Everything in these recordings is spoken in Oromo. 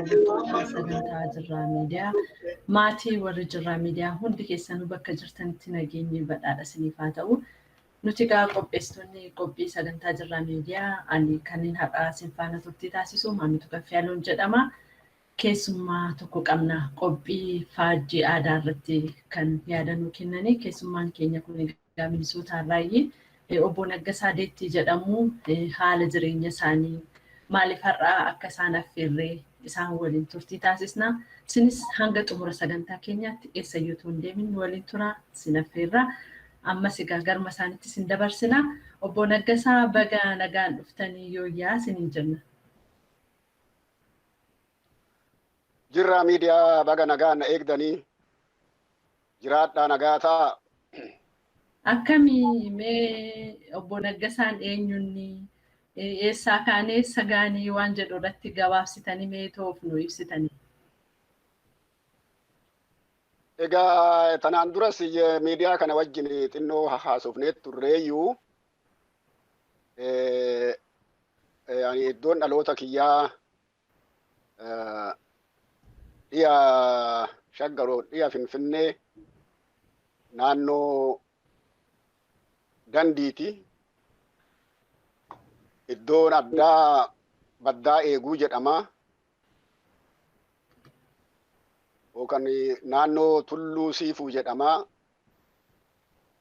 Daawwattoota sagantaa Jirraa Miidiyaa, maatii warri Jirraa Miidiyaa hundi keessanuu bakka jirtanitti nageenyi badhaadha isiniif haa ta'u. Nuti egaa qopheessitoonni qophii sagantaa Jirraa Miidiyaa ani kanneen har'aa isin faana turtii taasisu Maamitu Kaffiyaaloon jedhama. Keessummaa tokko qabna qophii faajjii aadaa irratti kan yaada nuu kennanii keessummaan keenya kun egaa Minisootaa irraayi obbo Naggasaa Deettii jedhamu haala jireenya isaanii maaliif har'aa akka isaan affeerree isaan waliin turtii taasisna. Isinis hanga xumura sagantaa keenyaatti eessayyuu utuu hin deemin nu waliin turaa isin affeerra. Ammas egaa garma isaanitti isin dabarsina. Obbo Naggasaa baga nagaan dhuftanii yooyyaa isiniin jenna. Jirraa miidiyaa baga nagaan na eegdanii jiraadhaa nagaa ta'a. Akkami mee obbo Naggasaan eenyunni eessaa kaanee eessa gaanii waan jedhu irratti gabaabsitanii mee toof nu ibsitanii. Egaa tanaan duras miidiyaa kana wajjin xinnoo haasofnee turreeyyuu ani iddoon dhaloota kiyyaa dhiya Shaggaroo dhiya Finfinnee naannoo Dandiiti. Iddoon addaa baddaa eeguu jedhama. Yookaan naannoo Tulluu Siifuu jedhama.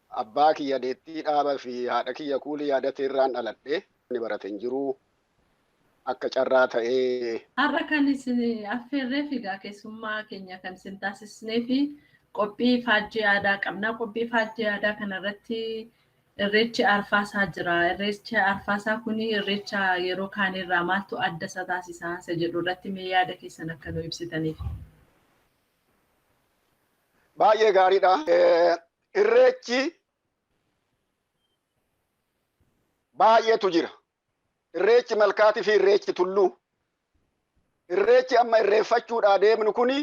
Abbaa kiyya Deettii Dhaaba fi haadha kiyya Kuulii Yaadateerraan dhaladhe. Inni barate hin jiru. Akka carraa ta'ee. Har'a kan isin affeerreef egaa keessummaa keenya kan isin taasisnee fi qophii faajjii aadaa qabna. Qophii faajjii aadaa kanarratti irreechi arfaasaa jira. Irreechi arfaasaa kun irreecha yeroo kaanirraa maaltu adda isa taasisa isa jedhu irratti mee yaada keessan akka nu ibsitaniif. Baay'ee gaariidha. Irreechi baay'eetu jira. Irreechi malkaatii fi irreechi tulluu. Irreechi amma irreeffachuudhaa deemnu kuni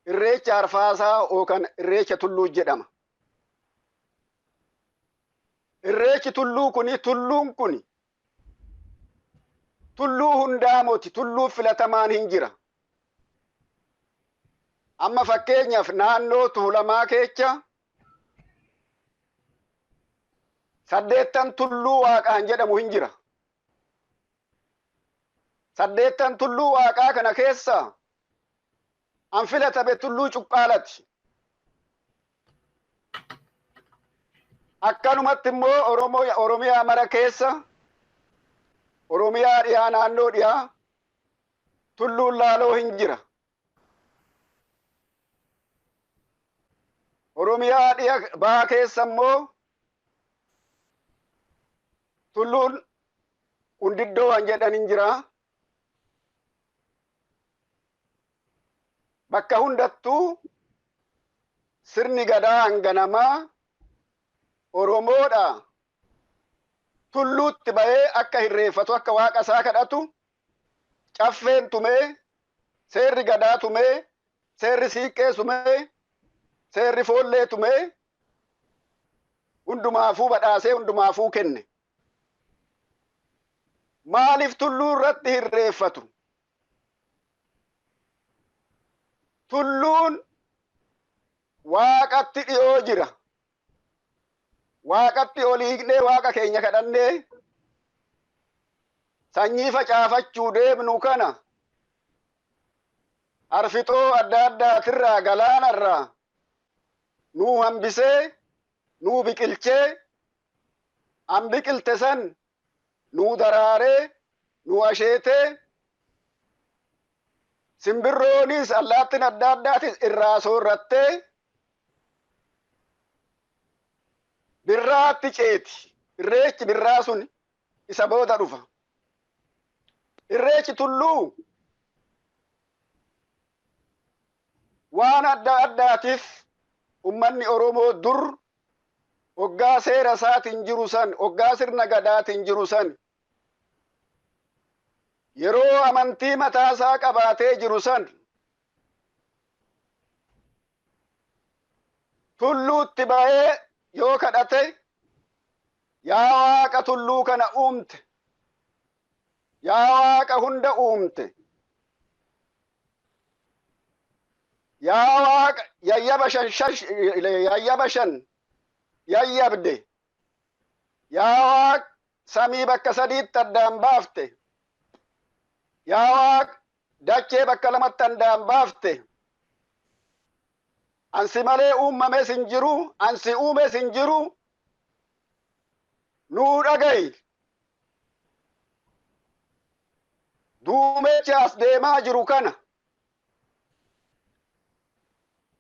irreecha arfaasaa yookaan irreecha tulluu jedhama. Irreechi tulluu kuni tulluun kuni tulluu hundaa moti tulluu filatamaan hin jira. Amma fakkeenyaaf naannoo Tuulamaa keessa saddeettan tulluu waaqaan jedhamu hin jira. Saddeettan tulluu waaqaa kana keessa an filatame tulluu cuqqaalati. Akkanumatti immoo Oromiyaa mara keessa Oromiyaa dhiyaa naannoo dhiyaa tulluun laaloo hin jira. Oromiyaa dhiya baha keessa immoo tulluun qundiddoo waan jedhan hin jira. Bakka hundattuu sirni gadaa hanganamaa Oromoodha tulluutti bahee akka hirreeffatu akka waaqa isaa kadhatu caffeen tumee seerri gadaa tumee seerri siiqqee tumee seerri foollee tumee hundumaafuu badhaasee hundumaafuu kenne. Maaliif tulluu irratti hirreeffatu? Tulluun waaqatti dhiyoo jira. Waaqatti ol hiiknee waaqa keenya kadhannee sanyii facaafachuu deemnu kana arfixoo adda addaatirraa galaanarraa nuu hambisee nuu biqilchee an biqilte san nuu daraaree nuu asheetee simbirroonis allaattiin adda addaatis irraa soorrattee birraatti ceeti. Irreechi birraa sun isa booda dhufa. Irreechi tulluu waan adda addaatiif ummanni Oromoo dur hoggaa seera isaatiin jiru san, hoggaa sirna gadaatiin jiru san, yeroo amantii mataa isaa qabaatee jiru san tulluutti bahee yoo kadhate yaa waaqa tulluu kana uumte, yaa waaqa hunda uumte, Yaa Waaqa yayyaba shan yayyaba shan yayyabde. Yaa Waaqa samii bakka sadiitti addaan baafte. Yaa Waaqa dachee bakka lamatti addaan baafte. Ansi malee uumames hin jiru, ansi uumes hin jiru. Nuu dhagayi. Duumechi as deemaa jiru kana.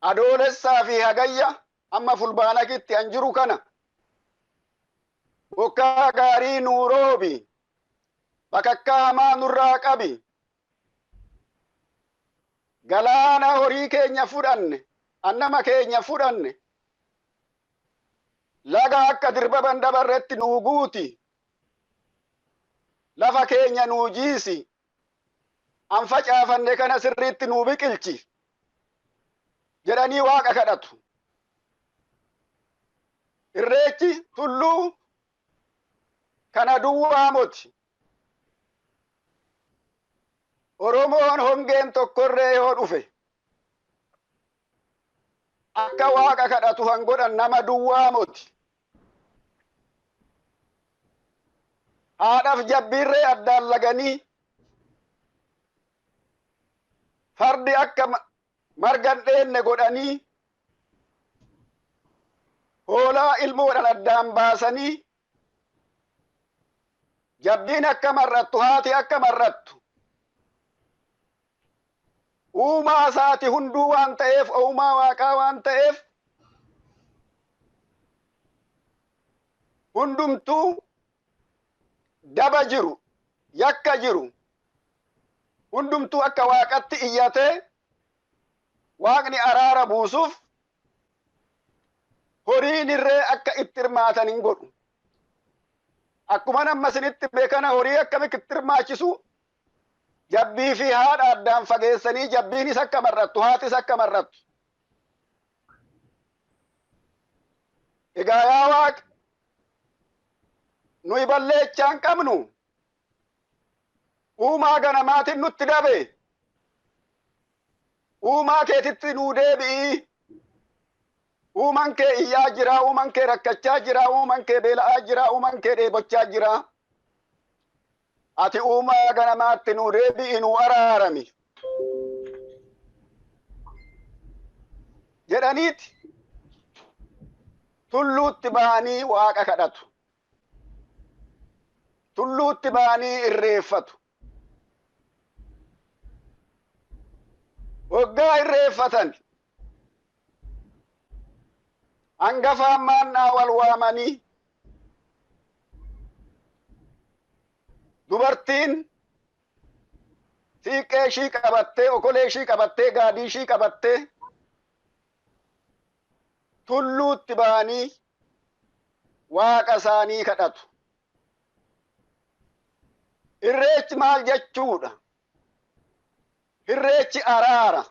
Adoolessaa fi hagayya amma fulbaanakitti an jiru kana. Bokkaa gaarii nuu roobi. Bakakkaa hamaa nurraa qabi. Galaana horii keenya fudhanne, annama keenya fudhanne. Laga akka dirbaban dabarretti nuu guuti. Lafa keenya nuu jiisi. An facaafanne kana sirriitti nuu biqilchi. Jedhanii Waaqa kadhatu. Irreechi tulluu kana duwwaa moti. Oromoon hongeen tokkorree yoo dhufe akka Waaqa kadhatu han godhan nama duwwaa moti. Haadhaaf jabbiirree addaan laganii fardi akka margan dheenne godhanii hoolaa ilmoodhaan addaan baasanii jabbiin akka marrattu haati akka marrattu uumaa isaati hunduu waan ta'eef uumaa Waaqaa waan ta'eef hundumtuu daba jiru yakka jiru hundumtuu akka Waaqatti iyyatee Waaqni araara buusuuf horiin irree akka itti hirmaatan hin godhu. Akkuma amma isinitti beekana horii akkamitti itti hirmaachisu jabbii fi haadha addaan fageessanii jabbiinis akka marrattu haatis akka marrattu. Egaa yaa Waaqa nuyi balleechaa hin qabnu uumaa ganamaatiin nutti dabe. Uumaa keetitti nuu deebi'i. Uuman kee iyyaa jira, uuman kee rakkachaa jira, uuman kee beela'aa jira, uuman kee dheebochaa jira. Ati uumaa ganamaatti nuu deebi'i, nuu araarami. Jedhaniiti tulluutti ba'anii Waaqa kadhatu. Tulluutti ba'anii irreeffatu. Waggaa irreeffatan hangafaan maannaa wal waamanii dubartiin siiqqee ishii qabattee okolee ishii qabattee gaadii ishii qabattee tulluutti ba'anii Waaqa isaanii kadhatu. Irreechi maal jechuudha? Irreechi araara.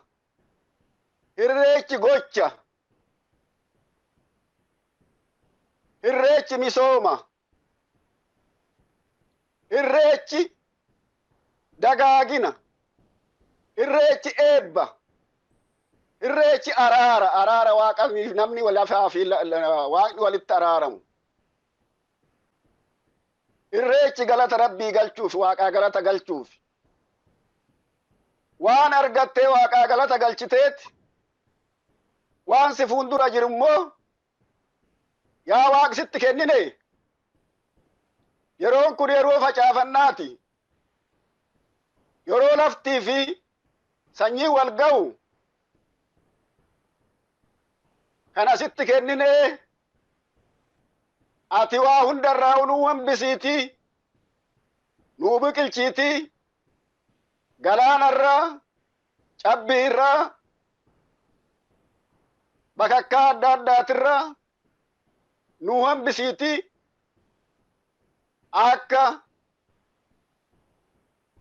Irreechi gocha. Irreechi misooma. Irreechi dagaagina. Irreechi eebba. Irreechi araara. Araara Waaqaa namni lafaa fi Waaqni walitti araaramu. Irreechi galata Rabbii galchuuf Waaqaa galata galchuuf. Waan argattee Waaqaa galata galchiteeti waan si fuuldura jiru immoo yaa Waaq sitti kennine yeroon kun yeroo facaafannaati. Yeroo laftii fi sanyii wal ga'u kana sitti kennine ati waa hundarraa nuu hambisiitii nuu biqilchiitii galaanarraa cabbiirraa bakakkaa adda addaatirraa nuu hambisiitii akka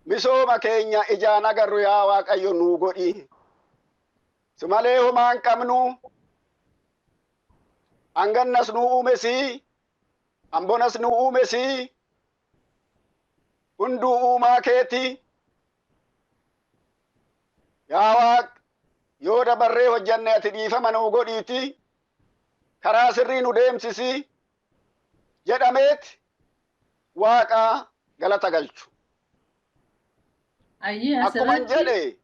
misooma keenya ijaan agarru yaa Waaqayyo nuu godhi. Si malee homaa hin qabnu. Hangannas nuu uumesii, hambonas nuu uumesii, hunduu uumaa keeti. Yaa Waaq yoo Yoo dabarree hojjanne ati dhiifama nuu godhiitii karaa sirrii nu deemsisii jedhameet Waaqaa galata galchu. Ayyee Akkuman asirratti jedhe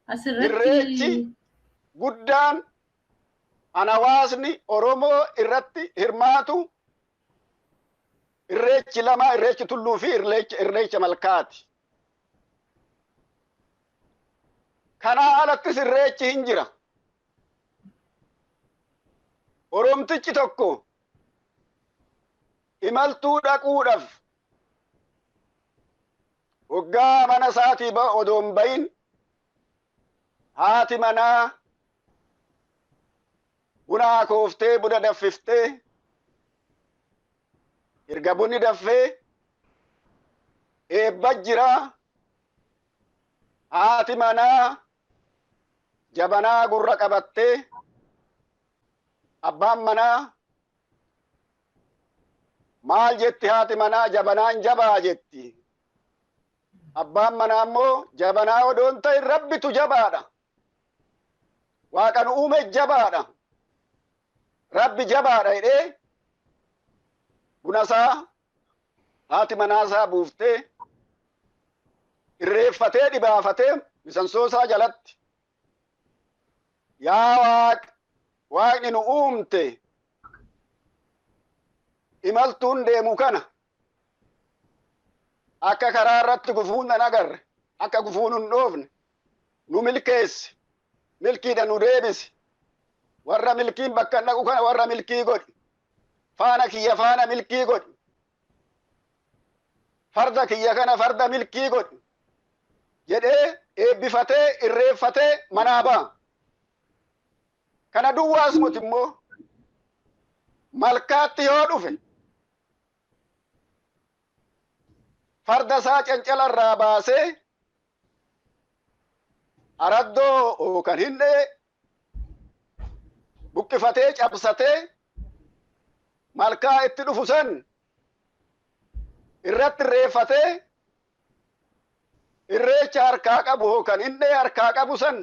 asirratti irreechi guddaan an hawaasni Oromoo irratti hirmaatu irreechi lama, irreechi tulluu fi irreecha malkaati. Kanaa alattis irreechi hin jira. Oromtichi tokko imaltuu dhaquudhaaf hoggaa mana isaatii odoo hin bahin haati manaa buna akooftee buna daffiftee erga bunni daffee eebba jira, haati manaa jabanaa gurra qabattee abbaan manaa maal jetti, haati manaa jabanaan jabaa jetti. Abbaan manaa immoo jabanaa odoon ta'in Rabbitu jabaadha. Waaqa nu uume jabaadha. Rabbi jabaadha jedhee buna isaa haati manaasaa buuftee irreeffatee dhibaafatee misansoosaa jalatti, yaa Waaq, Waaqni nu uumte, imaltuun deemu kana akka karaa irratti gufuun nan agarre, akka gufuun hin dhoofne nu milkeessi, milkiidha nu deebisi, warra milkiin bakka hin dhaqu kana warra milkii godhi, faana kiyya faana milkii godhi, farda kiyya kana farda milkii godhi jedhee eebbifatee irreeffatee manaa ba'a. Kana duwwaas miti immoo, malkaatti yoo dhufe farda isaa cancala irraa baasee araddoo kan hindhee buqqifatee cabsatee malkaa itti dhufu san irratti irreeffatee irreecha harkaa qabu kan hindhee harkaa qabu san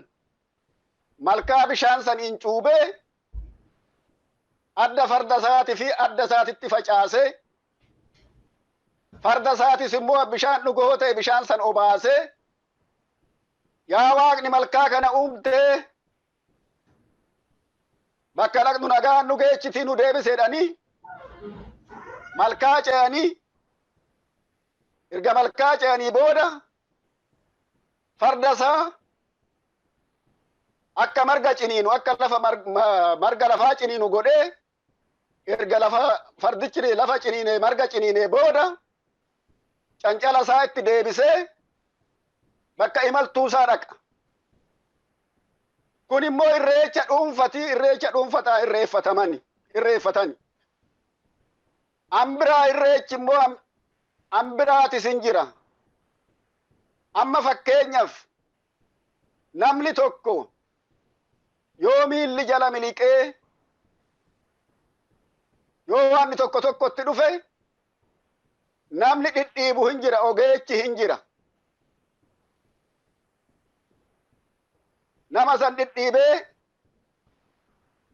malkaa bishaan saniin cuubee adda farda isaati fi adda isaatitti facaasee, farda isaatis immoo bishaan dhugoo ta'e bishaan san obaasee, yaa Waaqni malkaa kana uumtee bakka dhaqnu nagaan nu geechitii nu deebiseedhanii malkaa ce'anii, erga malkaa ce'anii booda farda isaa akka marga ciniinu, akka lafa marga lafaa ciniinu godhee, erga lafa fardichi lafa ciniine marga ciniine booda cancala isaa itti deebisee bakka imaltuu isaa dhaqa. Kun immoo irreecha dhuunfatii, irreecha dhuunfataa irreeffatamani irreeffatani. Ambiraa irreechi immoo ambiraatis hin jira. Amma fakkeenyaaf namni tokko yoo miilli jala miliqee yoo waan tokko tokkotti dhufe namni dhidhiibu hin jira, ogeechi hin jira. Nama san dhidhiibee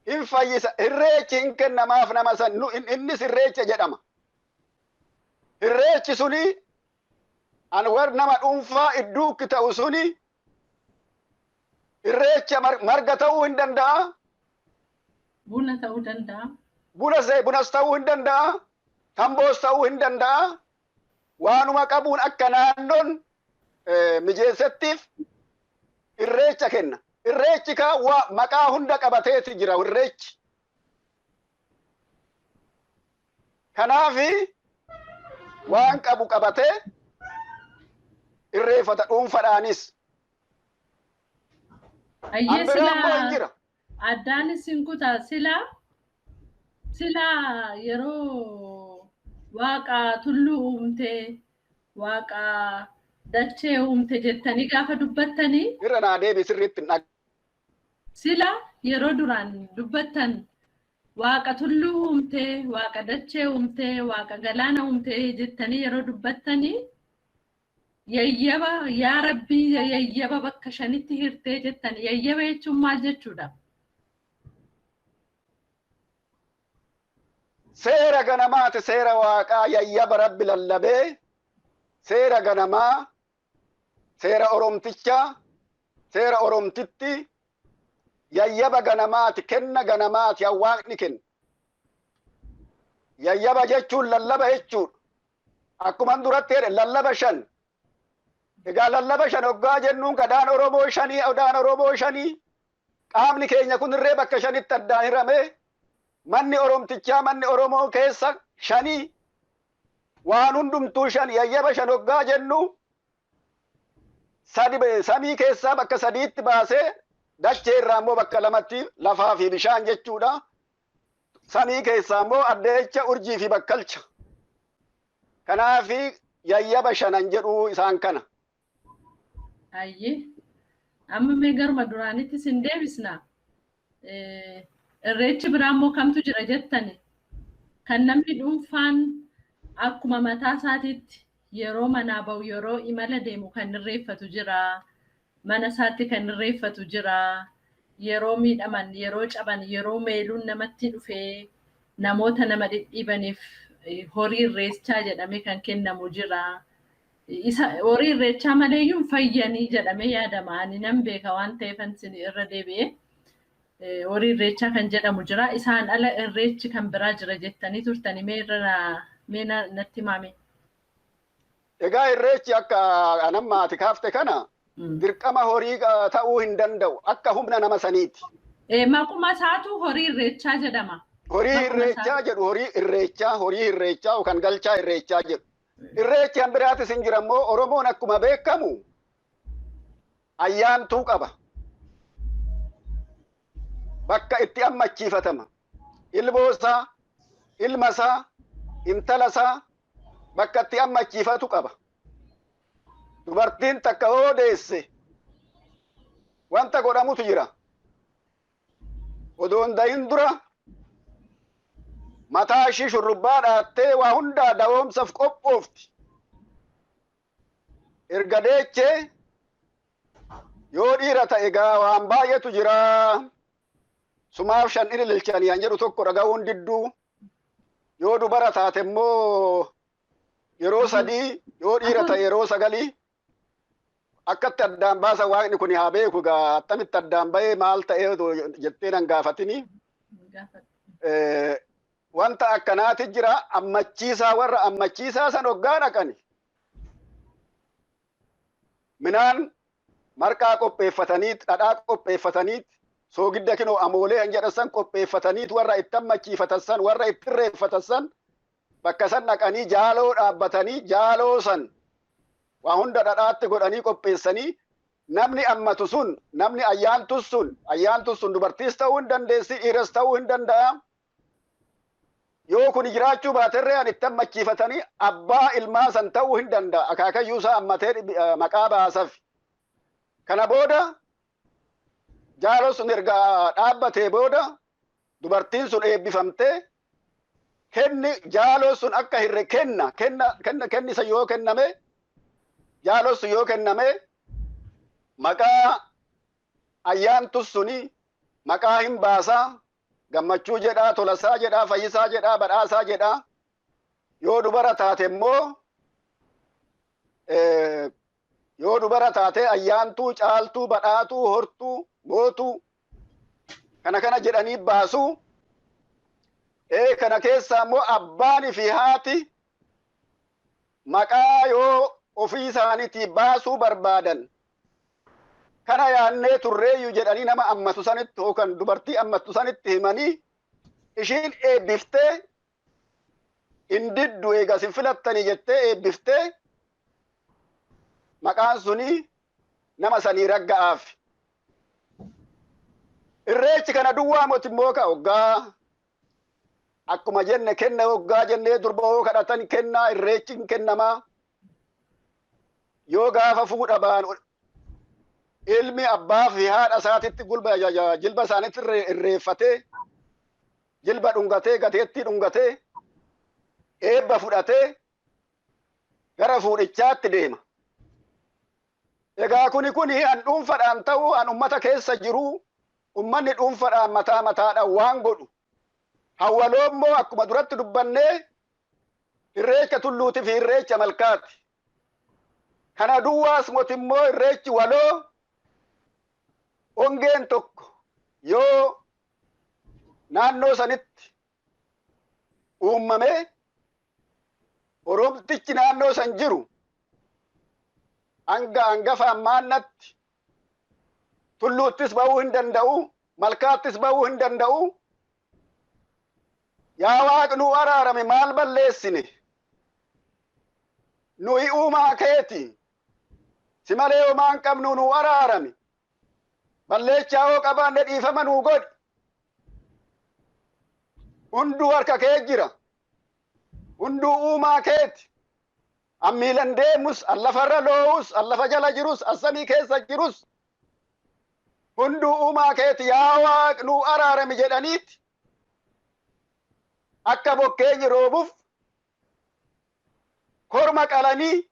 hin fayyisa, irreechi hin kennamaaf nama san, innis irreecha jedhama. Irreechi suni an war nama dhuunfaa idduukki ta'u suni irreecha marga ta'uu hin danda'a. Buna ta'uu danda'a. Bunas ta'uu hin danda'a. Tamboos ta'uu hin danda'a. Waanuma qabuun akka naannoon mijeessettiif irreecha kenna. Irreechi kaa maqaa hunda qabateeti jira irreechi. Kanaafi waan qabu qabatee irreeffata dhuunfadhaanis. Ayyee silaa addaan isin kutaa, silaa yeroo Waaqa tulluu uumte, Waaqa dachee uumte jettanii gaafa dubbattanii. Irra naa deebi, sirriitti hin. Sila yeroo duraan dubbattan Waaqa tulluu uumte, Waaqa dachee uumte, Waaqa galaana uumte jettanii yeroo dubbattanii. Yayyaba yaa Rabbii, yayyaba bakka shanitti hirtee jettan, yayyaba jechuun maal jechuudha? Seera ganamaati, seera waaqaa yayyaba Rabbi lallabee, seera ganamaa, seera Oromtichaa, seera Oromtitti, yayyaba ganamaati, kenna ganamaati waaqni kenna. Yayyaba jechuun lallaba jechuudha. Akkuma duratti jedhe lallaba shan. Egaa lallaba shan hoggaa jennuun gadaan Oromoo shanii, odaan Oromoo shanii, qaamni keenya kunirree bakka shanitti addaan hiramee, manni Oromtichaa, manni Oromoo keessa shanii, waan hundumtuu shan. Yayyaba shan hoggaa jennu sadi samii keessaa bakka sadiitti baasee, dachee irraa immoo bakka lamatti, lafaa fi bishaan jechuudha. Samii keessaa immoo addeecha, urjii fi bakkalcha. Kanaafi yayyaba shanan jedhu isaan kana. Ayyee. Amma mee garuma duraanitti sin deebisna. Irreechi biraa immoo kamtu jira jettani? Kan namni dhuunfaan akkuma mataa isaatiitti yeroo manaa bahu, yeroo imala deemu kan irreeffatu jira. Mana isaatti kan irreeffatu jira. Yeroo miidhaman, yeroo caban, yeroo meeluun namatti dhufee namoota nama dhidhiibaniif horii irreechaa jedhamee kan kennamu jira. Isa horii irreechaa maleeyyuu fayyanii jedhamee yaadama. Ani nan beeka waan ta'eef isin irra deebi'ee. Horii irreechaa kan jedhamu jira. Isaan ala irreechi kan biraa jira jettanii turtanii, mee irra mee natti himame. Egaa irreechi akka anammaati kaafte kana dirqama horii ta'uu hin danda'u, akka humna nama saniiti. Maquma isaatu horii irreechaa jedhama. Horii irreechaa jedhu, horii irreechaa, horii irreechaa yookaan galchaa irreechaa jedhu. Irreechi kan biraatis hin jira immoo. Oromoon akkuma beekamu ayyaantuu qaba. Bakka itti ammachiifatama. Ilmoosaa, ilmasaa, intalasaa bakka itti ammachiifatu qaba. Dubartiin takka hoo deesse wanta godhamutu jira. Odoo hin dahin dura mataa ishii shurrubbaa dhaattee waa hundaa da'oomsaaf qophoofti. Erga deechee yoo dhiira ta'e egaa waan baay'eetu jira. Sumaaf shan ililchanii an jedhu tokko dhaga'uun didduu. Yoo dubara taate immoo yeroo sadii, yoo dhiira ta'e yeroo sagalii. Akkatti addaan baasa waaqni kun haa beeku, egaa attamitti addaan bahee maal ta'ee jettee nan gaafatini. Wanta akkanaati jira, ammachiisaa, warra ammachiisaa san hoggaa dhaqani. Minaan marqaa qopheeffataniit, dhadhaa qopheeffataniit, soogidda kinoo amoolee han jedhan san qopheeffataniit, warra itti ammachiifatan san, warra itti irreeffatan san bakka san dhaqanii jaaloo dhaabbatanii, jaaloo san waa hunda dhadhaatti godhanii qopheessanii, namni ammatu sun, namni ayyaantus sun, ayyaantus sun dubartiis ta'uu hin dandeessi, dhiiras ta'uu hin danda'a. Yoo kun jiraachuu baaterree an itti ammachiifatanii abbaa ilmaa san ta'uu hin danda'a. Akaakayyuu isaa ammatee maqaa baasaf. Kana booda jaaloo sun erga dhaabbatee booda dubartiin sun eebbifamtee, kenni jaaloo sun akka hirre kenna kenna kenna kennisa yoo kenname, jaaloo sun yoo kenname, maqaa ayyaantus suni maqaa hin baasaa, Gammachuu jedhaa, Tolasaa jedhaa, Fayyisaa jedhaa, Badhaasaa jedhaa. Yoo dubara taate immoo, yoo dubara taate, Ayyaantuu, Caaltuu, Badhaatuu, Hortuu, Gootuu kana kana jedhanii baasuu. Kana keessaa immoo abbaanii fi haati maqaa yoo ofii isaaniitii baasuu barbaadan, kana yaannee turreeyyu jedhanii nama ammatu sanitti yookaan dubartii ammattu sanitti himanii, ishiin eebbiftee hin diddu, eegas hin filattanii jettee eebbiftee, maqaan suni nama sanii ragga'aaf. Irreechi kana duwwaa moti immoo ka hoggaa akkuma jenne kenna hoggaa jennee, durba hoo kadhatan kennaa irreechi hin kennamaa. Yoo gaafa fuudha ba'an ilmi abbaa fi haadha isaatitti gulba jilba isaanitti irreeffatee, jilba dhungatee, gateettii dhungatee, eebba fudhatee gara fuudhichaatti deema. Egaa kuni an dhuunfaadhaan ta'u an ummata keessa jiru ummanni dhuunfaadhaan mataa mataadhaan waan godhu. Hawwaloo immoo akkuma duratti dubbannee irreecha tulluutii fi irreecha malkaati. Kana duwwaas moti immoo irreechi waloo hongeen tokko yoo naannoo sanitti uumamee Oromtichi naannoo san jiru hanga hangafa ammaannatti tulluuttis ba'uu hin danda'u, malkaattis ba'uu hin danda'u. Yaa Waaqni nu araarame maal balleessine? Nuyi uumaa keeti. Si malee homaa hin qabnu nu araarame. Balleechaa hoo qabaanne dhiifama nuu godhi. Hunduu harka kee jira. Hunduu uumaa keeti. An miilan deemus, an lafarra loo'us, an lafa jala jirus, an samii keessa jirus. Hunduu uumaa keeti yaa Waaq nuu araarami jedhaniiti. Akka bokkeenyi roobuuf korma qalanii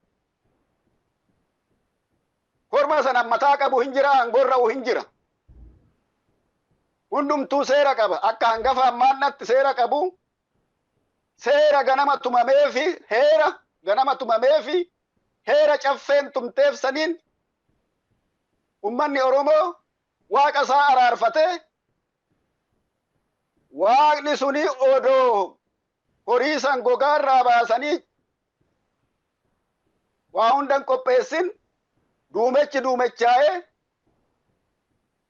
korma sana mataa qabu hin jira, hangorra'u hin jira. Hundumtuu seera qaba. Akka hangafa ammaannatti seera qabu. Seera ganama tumameefi heera ganama tumameefi heera caffeen tumteef saniin ummanni Oromoo waaqa isaa araarfatee waaqni suni odoo horii san gogaarraa baasanii waa hundan qopheessin duumechi duumechaa'ee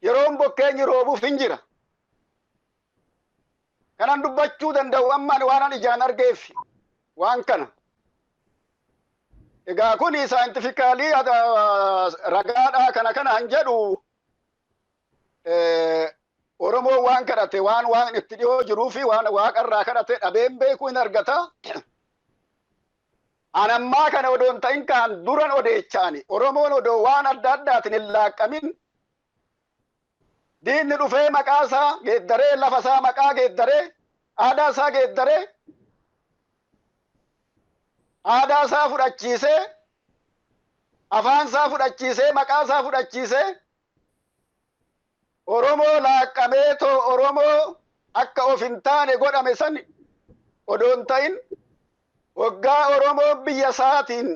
yeroon bokkeenyi roobuuf hin jira. Kanan dubbachuu danda'u amma ani waan ijaan argeef waan kana. Egaa kuni scientifically ragaadhaa kana kana han jedhu Oromoon waan kadhate waan waan itti dhiyoo jiruu fi waan waaqarraa kadhate dhabeen beekuu hin argata. Anammaa kana odoo hin ta'in kaan duran odeechaani Oromoon odoo waan adda addaatiin hin laaqqamin diinni dhufee maqaa isaa geeddaree lafa isaa maqaa geeddaree aadaa isaa geeddaree aadaa isaa fudhachiisee afaan isaa fudhachiisee maqaa isaa fudhachiisee Oromoo laaqqamee too Oromoo akka of hin taane godhame san odoo hin ta'in waggaa Oromoo biyya isaatiin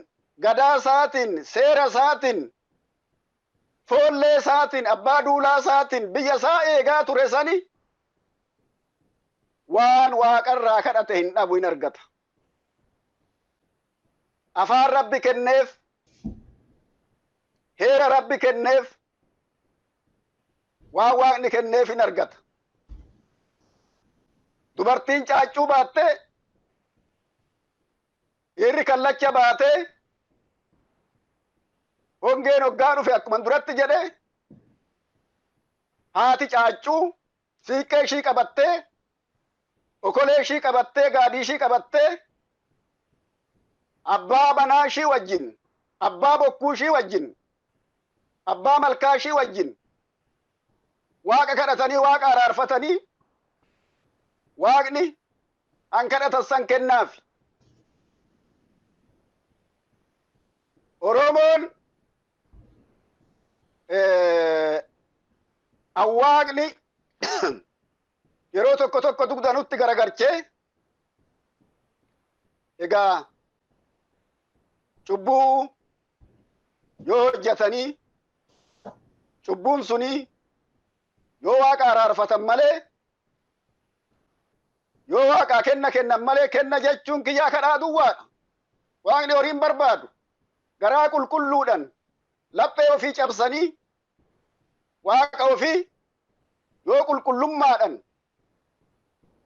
gadaa isaatiin seera isaatiin foollee isaatiin abbaa duulaa isaatiin biyya isaa eegaa ture sani waan waaqarraa kadhate hin dhabu hin argata. Afaan Rabbi kenneef, heera Rabbi kenneef, waan waaqni kenneef hin argata. Dubartiin caaccuu baattee, dhiirri kallacha baatee, hongeen hoggaa dhufe akkuma duratti jedhe haati caaccuu siiqqee ishii qabattee, okolee ishii qabattee, gaadii ishii qabattee, abbaa manaa ishii wajjin, abbaa bokkuu ishii wajjin, abbaa malkaa ishii wajjin waaqa kadhatanii waaqa araarfatanii waaqni an kadhatan san kennaaf. Oromoon awwaaqni yeroo tokko tokko dugda nutti garagarchee egaa cubbuu yoo hojjetanii cubbuun suni yoo waaqa araarfatan malee yoo waaqaa kenna kennan malee kenna jechuun kiyyaa kadhaa duwwaadha. Waaqni horiin barbaadu garaa qulqulluudhaan laphee ofii cabsanii waaqa ofii yoo qulqullummaadhaan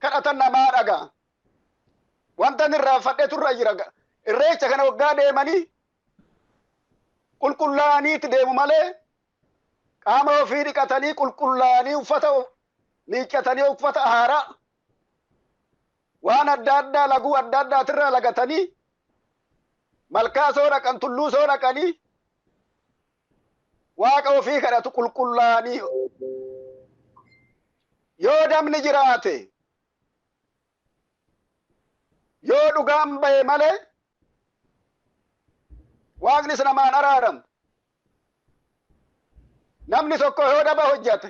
kadhatan namaa dhagaa. Wanta inni irraanfadhe turra jira. Irreecha kana waggaa deemanii qulqullaa'aniiti deemu malee qaama ofii dhiqatanii qulqullaa'anii uffata miiccatanii uffata haaraa waan adda addaa laguu adda addaatirraa lagatanii malkaa soo dhaqan tulluu soo dhaqanii waaqa ofii kadhatu qulqullaa'anii yoo damni jiraate yoo dhugaan bahe malee waaqnis namaan araaramu. Namni tokko yoo daba hojjate,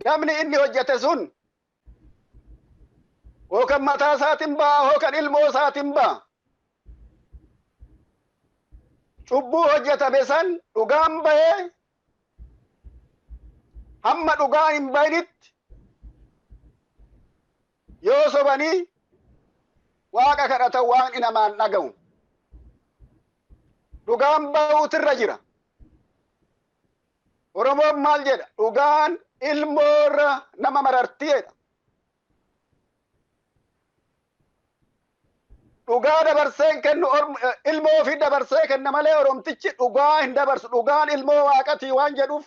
dabni inni hojjate sun yookaan mataa isaatiin ba'a yookaan ilmoo isaatiin ba'a. Cubbuu hojjetame san dhugaan bahee hamma dhugaan hin bahinitti yoo sobanii waaqa kadhatan waan namaan dhaga'u. Dhugaan bahuutirra jira. Oromoon maal jedha? Dhugaan ilmoorra nama mararti jedha. Dhugaa dabarsee kennu ilmoo ofii dabarsee kenna malee Oromtichi dhugaa hin dabarsu. Dhugaan ilmoo waaqati waan jedhuuf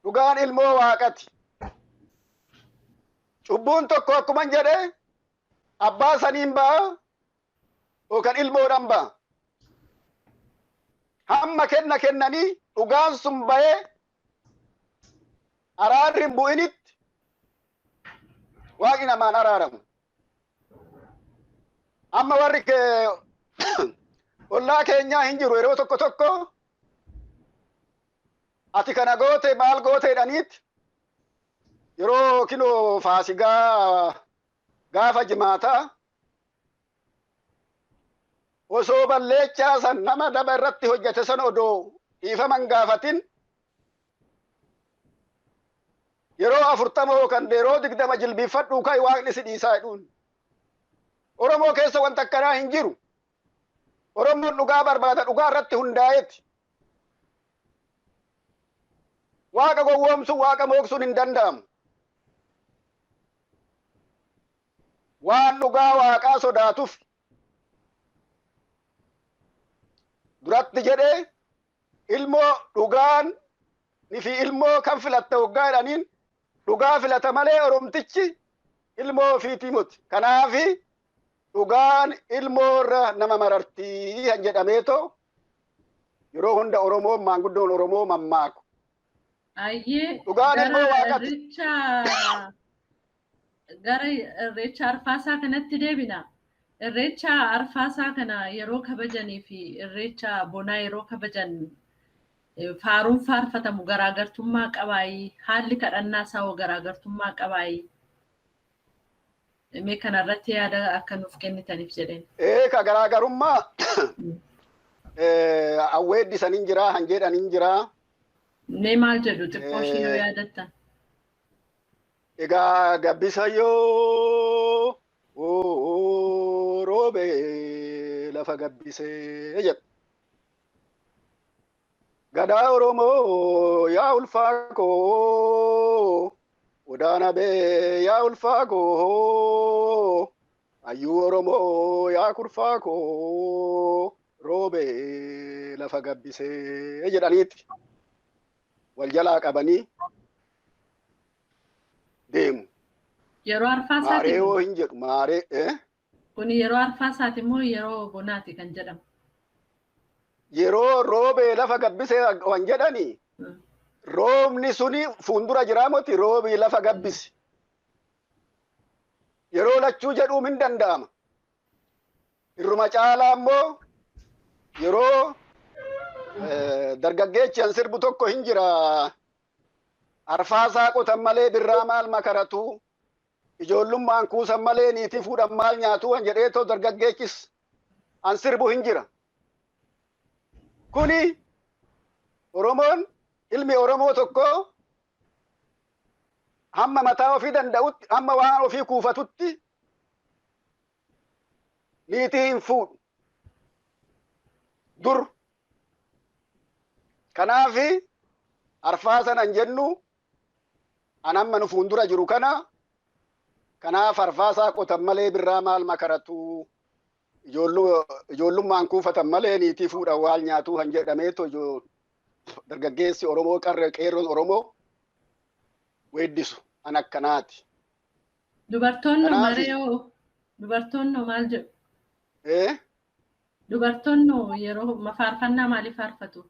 dhugaan ilmoo waaqati. Cubbuun tokko akkuma jedhe abbaa saniin ba'a yookaan ilmoodhaan ba'a. Hamma kenna kennanii dhugaan sun bahee araarri hin bu'initti waaqni namaan araaramu. Amma warri ollaa keenyaa hin jiru yeroo tokko tokko ati kana goote maal goote jedhaniit yeroo kinoo faasigaa gaafa jimaataa osoo balleechaa san nama daba irratti hojjete san odoo dhiifaman gaafatin yeroo 40 yookaan yeroo 20 jilbiifadhuu kai waaqni si dhiisaa jedhuun. Oromoo keessa wanta akkanaa hin jiru. Oromoon dhugaa barbaada, dhugaa irratti hundaa'eeti. Waaqa gowwoomsuun, waaqa mooksuun hin danda'amu. Waan dhugaa waaqaa sodaatuuf duratti jedhee ilmoo dhugaan fi ilmoo kan filatta hoggaa jedhaniin dhugaa filata malee Oromtichi ilmoo ofiitii miti. Kanaafi dhugaan ilmoorra nama marartii kan jedhameetoo yeroo hunda Oromoon maanguddoon Oromoo mammaaku. Ayyee Dhugaan ilmoo waaqati. Gara irreecha arfaasaa kanatti deebina. Irreecha arfaasaa kana yeroo kabajanii fi irreecha bonaa yeroo kabajan faaruun faarfatamu garaagartummaa qabaayi. Haalli kadhannaa isaa hoo garaagartummaa qabaayi. Mee kanarratti yaada akka nuuf kennitaniif jedheen. Ka garaagarummaa awweeddisan hin jiraa, hanjeedhan hin jiraa. Mee maal jedhu xiqqoo ishee yoo yaadattan? Egaa gabbisa yoo roobe lafa gabbisee jedhu. Gadaa Oromoo yaa ulfaa koo, Odaana bee yaa ulfaa koo, Hayyuu Oromoo yaa kurfaa koo, roobe lafa gabbisee jedhaniiti wal jalaa qabanii deemu. Yeroo arfaasaati. Maaree hoo hin jedhu maaree. Kun yeroo arfaasaati moo yeroo bonaati kan jedhamu? Yeroo roobee lafa gabbisee waan jedhani roobni suni fuuldura jiraa moti roobii lafa gabbisi. Yeroo lachuu jedhuun hin danda'ama. Irruma caalaa immoo yeroo dargaggeechi an sirbu tokko hin jira. Arfaasaa qotan malee birraa maal makaratu, ijoollummaan kuusan malee niitii fuudhan maal nyaatu kan jedheetoo dargaggeechis an sirbu hin jira. Kuni Oromoon ilmi Oromoo tokko hamma mataa ofii danda'utti, hamma waan ofii kuufatutti niitii hin fuudhu. Dur. Kanaafi arfaasan an jennu an amma nu fuuldura jiru kana kanaaf arfaasaa qotan malee birraa maal makaratu, ijoollummaan kuufatan malee niitii fuudhan waal nyaatu kan jedhameeto dargaggeessi Oromoo qarree qeerroon Oromoo weeddisu an akkanaati. Dubartoonni maree hoo? Dubartoonni maal jedhu? Dubartoonni yeroo faarfannaa maaliif faarfatu?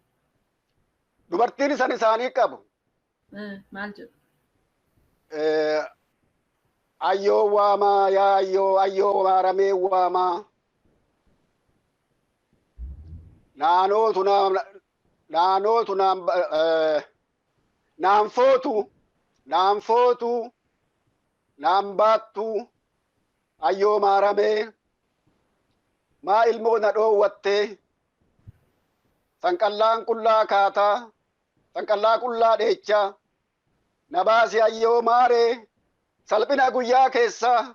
Dubartiin isan isaanii qabu. Maal jedhu? Ayyoo waamaa yaa ayyoo ayyoo maaramee waamaa. Naanootu Naanootu naan footu, naan footu, naan baattu, ayyoo maaramee, maa ilmoo na dhoowwattee, sanqallaan qullaa kaataa, sanqallaa qullaa dheechaa, na baasi ayyoo maaree, salphina guyyaa keessaa.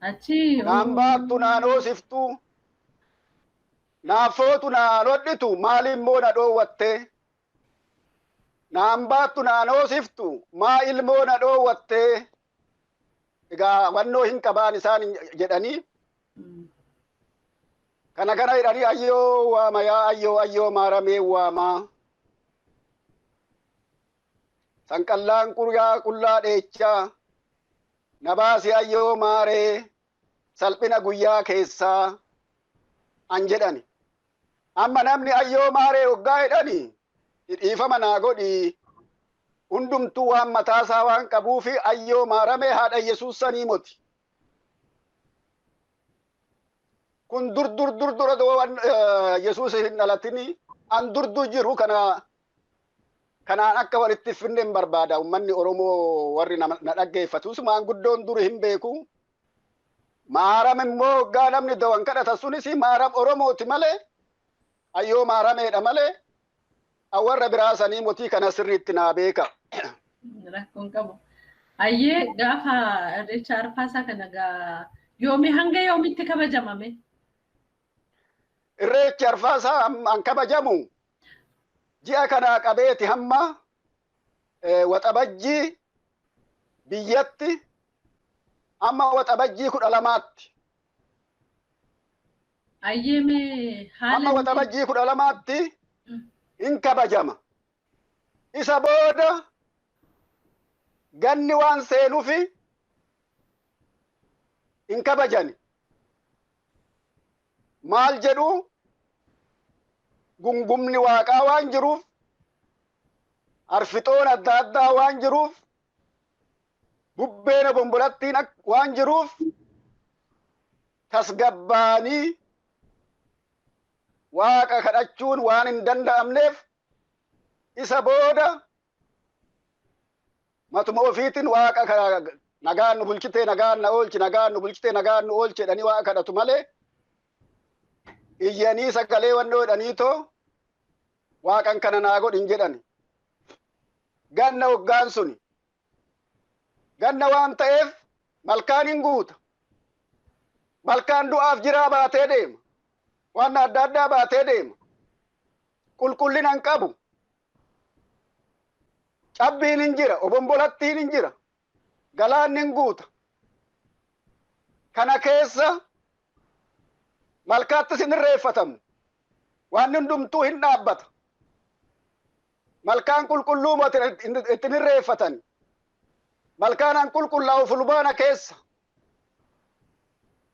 Achi. Naan baattu, naan hoosiftu, naaf footu, naan hodhitu, maal immoo na dhoowwattee? Naan baattu, naan hoosiftu, maa ilmoo na dhoowwattee? Egaa wannoo hin qabaan isaan jedhanii kana kana jedhanii, ayyoo waama, yaa ayyoo, ayyoo maaramee waamaa. Sanqallaan quryaa qullaa dheechaa, na baasi ayyoo maaree, salphina guyyaa keessaa an jedhani. Amma namni ayyoo maaree hoggaa jedhani, dhiifama naa godhi, hundumtuu waan mataasaa waan qabuufi ayyoo maaramee haadha Yesuus sanii moti. Kun dur dur dur dura waan Yesuus hin dhalatini an dur dur jiru. Kana kanaan akka walitti finne hin barbaada. Uummanni Oromoo warri na dhaggeeffatus maanguddoon dur hin beeku. Maaram immoo hoggaa namni dawan kadhata sunis maaram Oromooti malee, ayyoo maarameedha malee, warra biraa sanii motii. Kana sirriitti naa beeka. Rakkoon qabu. Ayyee, gaafa Irreecha Arfaasaa kana gaa yoomii hanga yoomitti kabajamame? Irreechi Arfaasaa an kabajamu ji'a kanaa qabeeti hamma Waxabajjii, biyyatti amma Waxabajjii 12tti. Ayyeemee haala. Hamma Waxabajjii 12tti hin kabajama. Isa booda ganni waan seenufi hin kabajani. Maal jedhu, gungumni waaqaa waan jiruuf, arfixoon adda addaa waan jiruuf, bubbeen obombolattiin waan jiruuf, tasgabbaanii waaqa kadhachuun waan hin danda'amneef, isa booda matuma ofiitiin waaqa nagaan nu bulchitee nagaan na oolchi, nagaan nu bulchitee nagaan nu oolchi jedhanii waaqa kadhatu malee, iyyanii sagalee wannoo jedhanii too waaqan kana naa godhin jedhani. Ganna hoggaan suni ganna waan ta'eef malkaan hin guuta. Malkaan du'aaf jiraa baatee deema. Waan adda addaa baatee deema. Qulqullina hin qabu. Cabbiin hin jira, obombolattiin hin jira. Galaanni hin guuta. Kana keessa malkaattis hin irreeffatamu. Waan hundumtuu hin dhaabbata. Malkaan qulqulluu ittiin irreeffatan. Malkaan an qulqullaa'u Fulbaana keessa.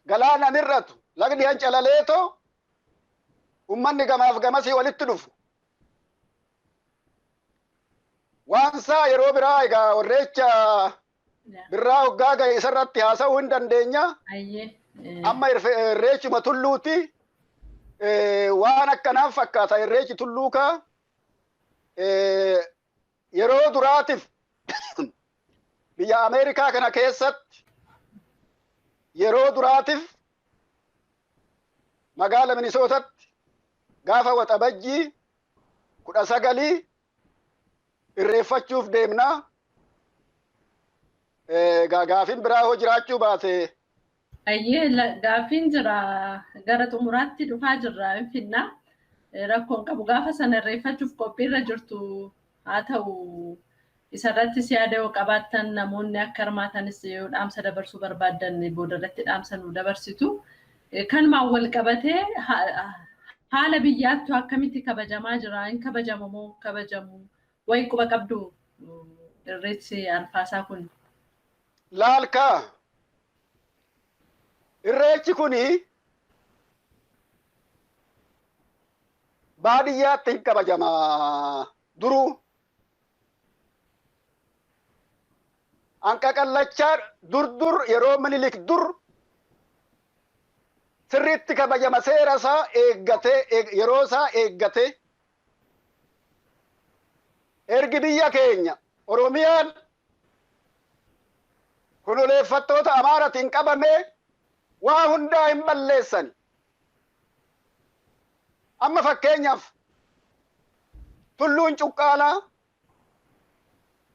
Galaana hin hir'atu. Lagni han calaleetoo ummanni gamaaf gamasii walitti dhufu. Waan isaa yeroo biraa egaa Irreecha birraa hoggaa gahe isarratti haasa'uu hin dandeenya. Amma Irreechuma tulluuti. Waan akkanaaf fakkaata Irreechi tulluu kaa. Yeroo duraatiif biyya Ameerikaa kana keessatti yeroo duraatiif magaala Minisootatti gaafa Waxabajjii 19 irreeffachuuf deemnaa. Gaafin biraa hoo jiraachuu baate. Ayyee, gaaffiin jira, gara xumuraatti dhufaa jirra, hin finnaa. Rakkoon qabu, gaafa sana irreeffachuuf qophiirra jirtu haa ta'u, isarrattis yaada yoo qabaattan, namoonni akka hirmaatanis yoo dhaamsa dabarsuu barbaaddan, boodarratti dhaamsa nu dabarsitu. Kanumaan wal qabatee haala biyyaattu akkamitti kabajamaa jira? Hin kabajamu moo kabajamu? Wayi quba qabdu Irreechi Arfaasaa kun? Laalkaa, Irreechi kuni baadiyyaatti hin kabajama duruu. Anqaqallachaa dur dur yeroo Minilik dur Sirriitti kabajama seera isaa eeggatee yeroo isaa eeggatee ergi biyya keenya Oromiyaan kunuleeffattoota Amaaratiin qabamee waa hundaa hin balleessan. Amma fakkeenyaaf tulluun Cuqqaalaa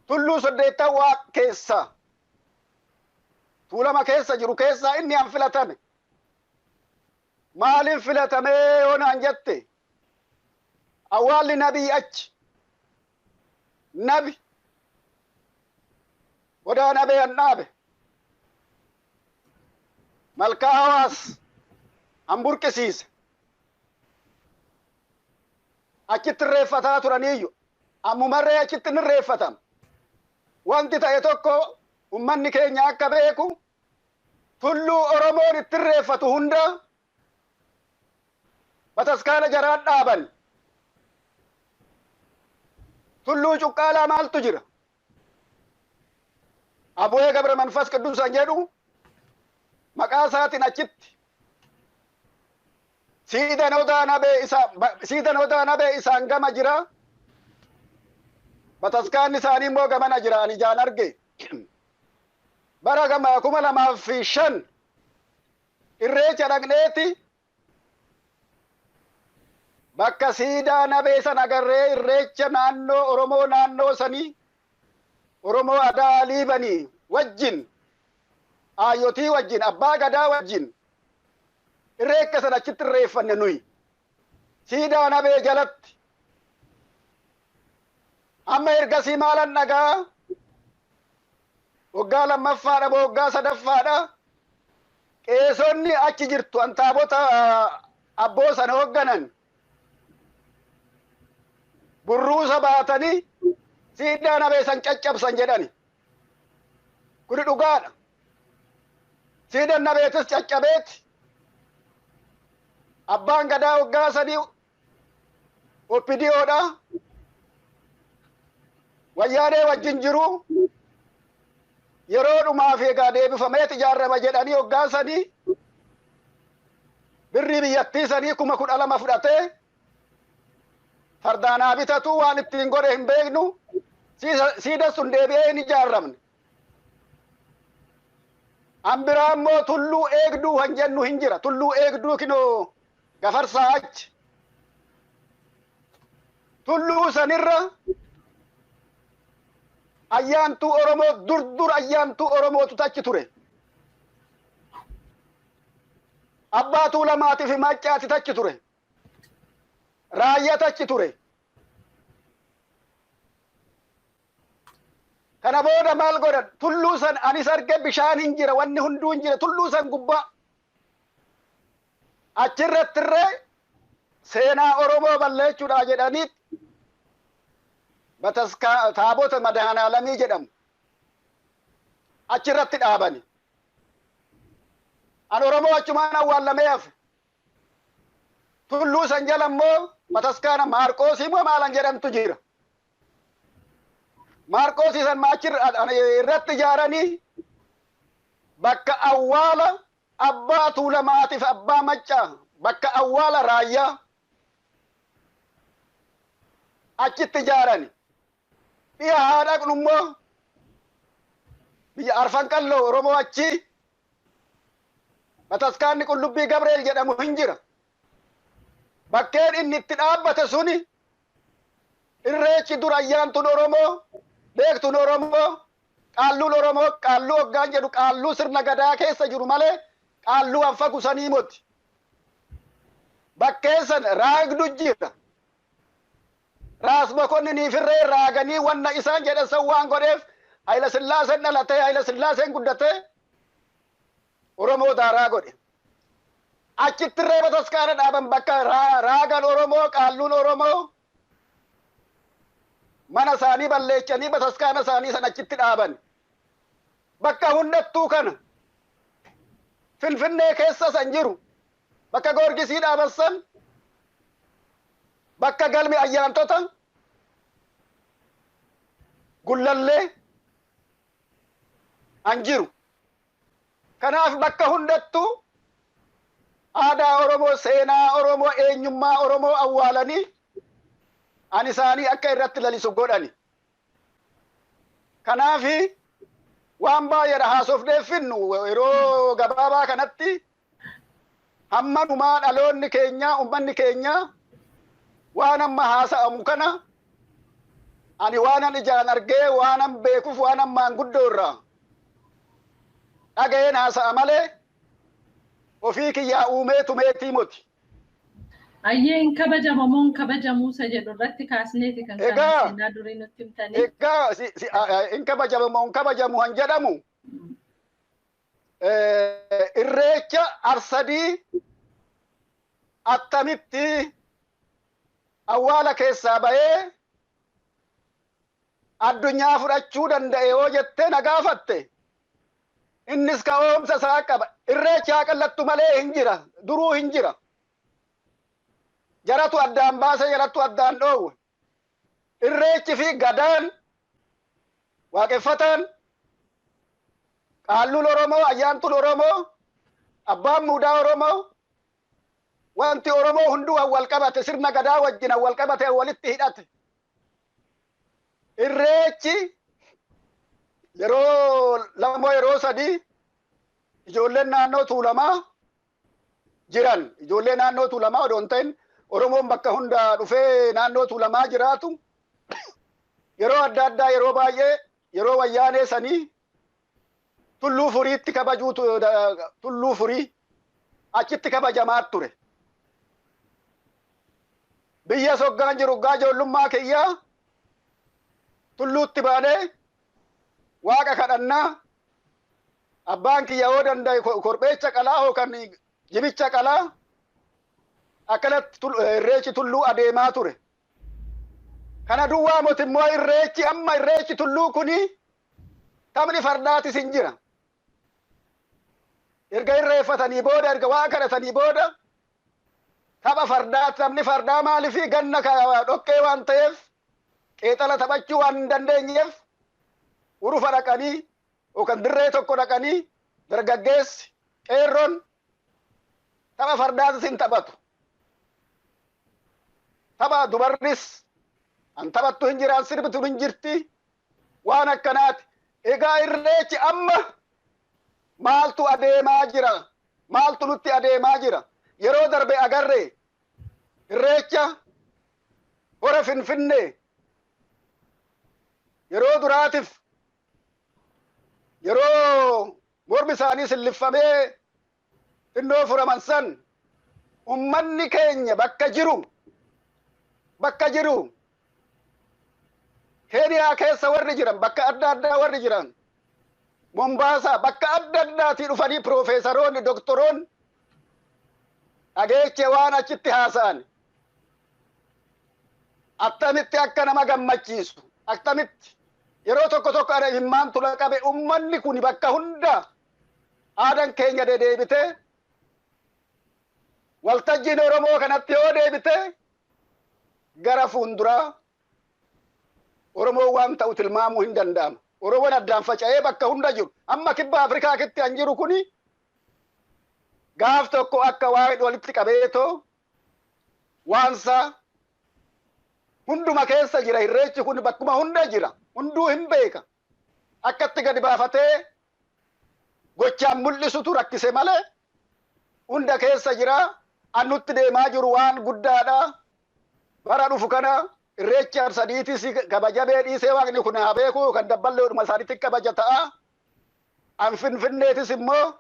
tulluu 80 waa keessa Tuulama keessa jiru keessaa inni an filatame. Maaliin filatamee yoo naan jette, awwaalli nabii achi nabi odaa nabee an dhaabe malkaa hawaas an burqisiise achitti irreeffataa turaniiyyu ammumarree achitti ni irreeffatama. Wanti ta'e tokko ummanni keenya akka beeku tulluu Oromoon itti irreeffatu hunda bataskaana jaraan dhaaban. Tulluu Cuqqaalaa maaltu jira? Abu'ee Gabra Manfas Qidduusan jedhu maqaa isaatiin achitti siidan odaa nabee isa siidan odaa nabee isaan gama jira. Bataskaanni isaanii immoo gamana jira ani ijaan arge. Bara gama 2005 irreecha dhaqneeti bakka siidaa nabee san agarree irreecha naannoo Oromoo naannoo sanii Oromoo adaa liibanii wajjin aayyotii wajjin abbaa gadaa wajjin irreecha san achitti irreeffanne nuyi siidaa nabee jalatti. Amma ergasii maalan dhagaa waggaa lammaffaadha moo waggaa sadaffaadha qeesonni achi jirtu antaabota abboo sana hoogganan burruusa baatanii siidaa nabee san caccabsan jedhani. Kuni dhugaadha. Siidan nabeetis caccabeeti. Abbaan gadaa waggaa sadii OPDOdha. Wayyaanee wajjin jiru yeroo dhumaaf egaa deebifameet ijaarama jedhanii waggaa sadii birrii biyyattii sanii 12,000 fudhatee fardaanaa bitatu waan ittiin godhe hin beeknu siida sun deebi'ee hin ijaaramne. An biraa immoo tulluu eegduu kan jennu hin jira. Tulluu eegduu kinoo gafarsaa achi. Tulluu sanirra ayyaantuu Oromoo dur dur ayyaantuu Oromootu achi ture. Abbaa Tuulamaatii fi Maccaati achi ture. Raayyaa achi ture. Kana booda maal godhan? Tulluu san anis arge bishaan hin jira wanni hunduu hin jira tulluu san gubbaa. Achirrattirree seenaa Oromoo balleechuudha jedhanii bataskaa taabota Madaanaalamii jedhamu achirratti dhaabani. An Oromoo achumaan awwaallamee hafe. Tulluu san jala immoo bataskaana Maarqoosii moo maalan jedhamtu jira. Maarqoosii san irratti ijaaranii bakka awwaala abbaa Tuulamaatiif abbaa Maccaa bakka awwaala raayyaa achitti ijaarani. Dhiya haa dhaqnu immoo biyya Arfan Qalloo Oromoo achi bataskaanni Qullubbii Gabreel jedhamu hin jira. Bakkeen inni itti dhaabbate suni irreechi dur ayyaantuun Oromoo, beektuun Oromoo, qaalluun Oromoo, qaalluu hoggaan jedhu qaalluu sirna gadaa keessa jiru malee qaalluu hanfagu sanii moti. Bakkeen san raagdu jira. Raas Mokonninii firree raaganii wanna isaan jedhan san waan godheef Hayila Sillaaseen dhalatee Hayila Sillaaseen guddatee Oromoo daaraa godhe. Achitti irree bataskaana dhaaban bakka raagan Oromoo qaalluun Oromoo mana isaanii balleechanii bataskaana isaanii san achitti dhaaban. Bakka hundattuu kana Finfinnee keessa san jiru bakka Goorgisii dhaaban san bakka galmi ayyaantota Gullallee an jiru. Kanaaf bakka hundattuu Aadaa Oromoo, seenaa Oromoo, eenyummaa Oromoo awwaalanii ani isaanii akka irratti lalisu godhani. Kanaafi waan baay'eedha haasofnee finnu yeroo gabaabaa kanatti. Hamma dhumaa dhaloonni keenya, ummanni keenya waan amma haasa'amu kana ani waanan ijaan argee, waanan beekuuf, waanan maanguddoo irraa dhaga'een haasa'a malee ofii kiyyaa uumee tumeetii moti. Ayyee, hin kabajama moo hin kabajamuu isa jedhu irratti kaasneeti kan kana seenaa durii nutti himtanii. Egaa hin kabajama moo hin kabajamu han jedhamu, Irreecha Arsadii attamitti awwaala keessaa bahee addunyaa fudhachuu danda'e yoo jettee na gaafatte, innis ka'oomsa isaa qaba. Irreechi haa qallattu malee hin jira. Duruu hin jira. Jaratu addaan baase, jarattu addaan dhoowwe. Irreechi fi Gadaan, Waaqeffataan, Qaalluun Oromoo, Ayyaantuun Oromoo, Abbaan Muudaa Oromoo, wanti Oromoo hunduu wal qabate, sirna Gadaa wajjin wal qabate, walitti hidhate. Irreechi yeroo 2, yeroo 3 ijoolleen naannoo Tuulamaa jiran, ijoollee naannoo Tuulamaa odoo hin ta'in Oromoon bakka hunda dhufee naannoo Tuulamaa jiraatu, yeroo adda addaa, yeroo baay'ee, yeroo Wayyaanee sanii Tulluu Furiitti kabajuu, Tulluu Furii achitti kabajamaa ture. Biyya soggaan jiru gaa ijoollummaa kiyyaa tulluutti baanee Waaqa kadhannaa, abbaan kiyya yoo danda'e korbeecha qalaa yookaan jibicha qalaa, akkanatti Irreechi Tulluu adeemaa ture. Kana duwwaa moti immoo, Irreechi amma Irreechi Tulluu kuni taphni fardaatis hin jira. Erga irreeffatanii booda, erga Waaqa kadhatanii booda tapha fardaa. Taphni fardaa maaliifi ganna dhoqqee waan ta'eef qeexala taphachuu waan hin dandeenyeef, urufa dhaqanii yookaan dirree tokko dhaqanii dargaggeessi qeerroon tapha fardaatis hin taphatu. Tapha dubarris an taphattu hin jiraan, sirbitu hin jirti, waan akkanaati. Egaa Irreechi amma maaltu adeemaa jira? Maaltu nutti adeemaa jira? Yeroo darbe agarree Irreecha Hora Finfinnee yeroo duraatiif, yeroo mormi isaanii silliffamee xinnoo furaman san, ummanni keenya bakka jiru, Keeniyaa keessa warri jiran, bakka adda addaa warri jiran, Mombaasaa, bakka adda addaatii dhufanii piroofeesaroonni, doktoroonni dhageeche waan achitti haasa'an attamitti akka nama gammachiisu, attamitti yeroo tokko tokko ana himmaan tula qabe. Ummanni kun bakka hunda aadaan keenya dedeebitee waltajjiin Oromoo kanatti yoo deebite, gara fuulduraa Oromoon waan ta'u tilmaamuu hin danda'amu. Oromoon addaan faca'ee bakka hunda jiru. Amma Kibba Afrikaa kitti an jiru kuni gaaf tokko akka waan walitti qabeetoo waansaa hunduma keessa jira. Irreechi kun bakkuma hunda jira. Hunduu hin beeka. Akkatti gadi baafatee gochaan mul'isutu rakkise malee hunda keessa jira. Annutti deemaa jiru waan guddaadha. Bara dhufu kana Irreechi Arsadiitis kabajamee dhiisee, Waaqni kun haa beeku, kan dabballeedhuma isaaniitti kabaja ta'a. An Finfinneetis immoo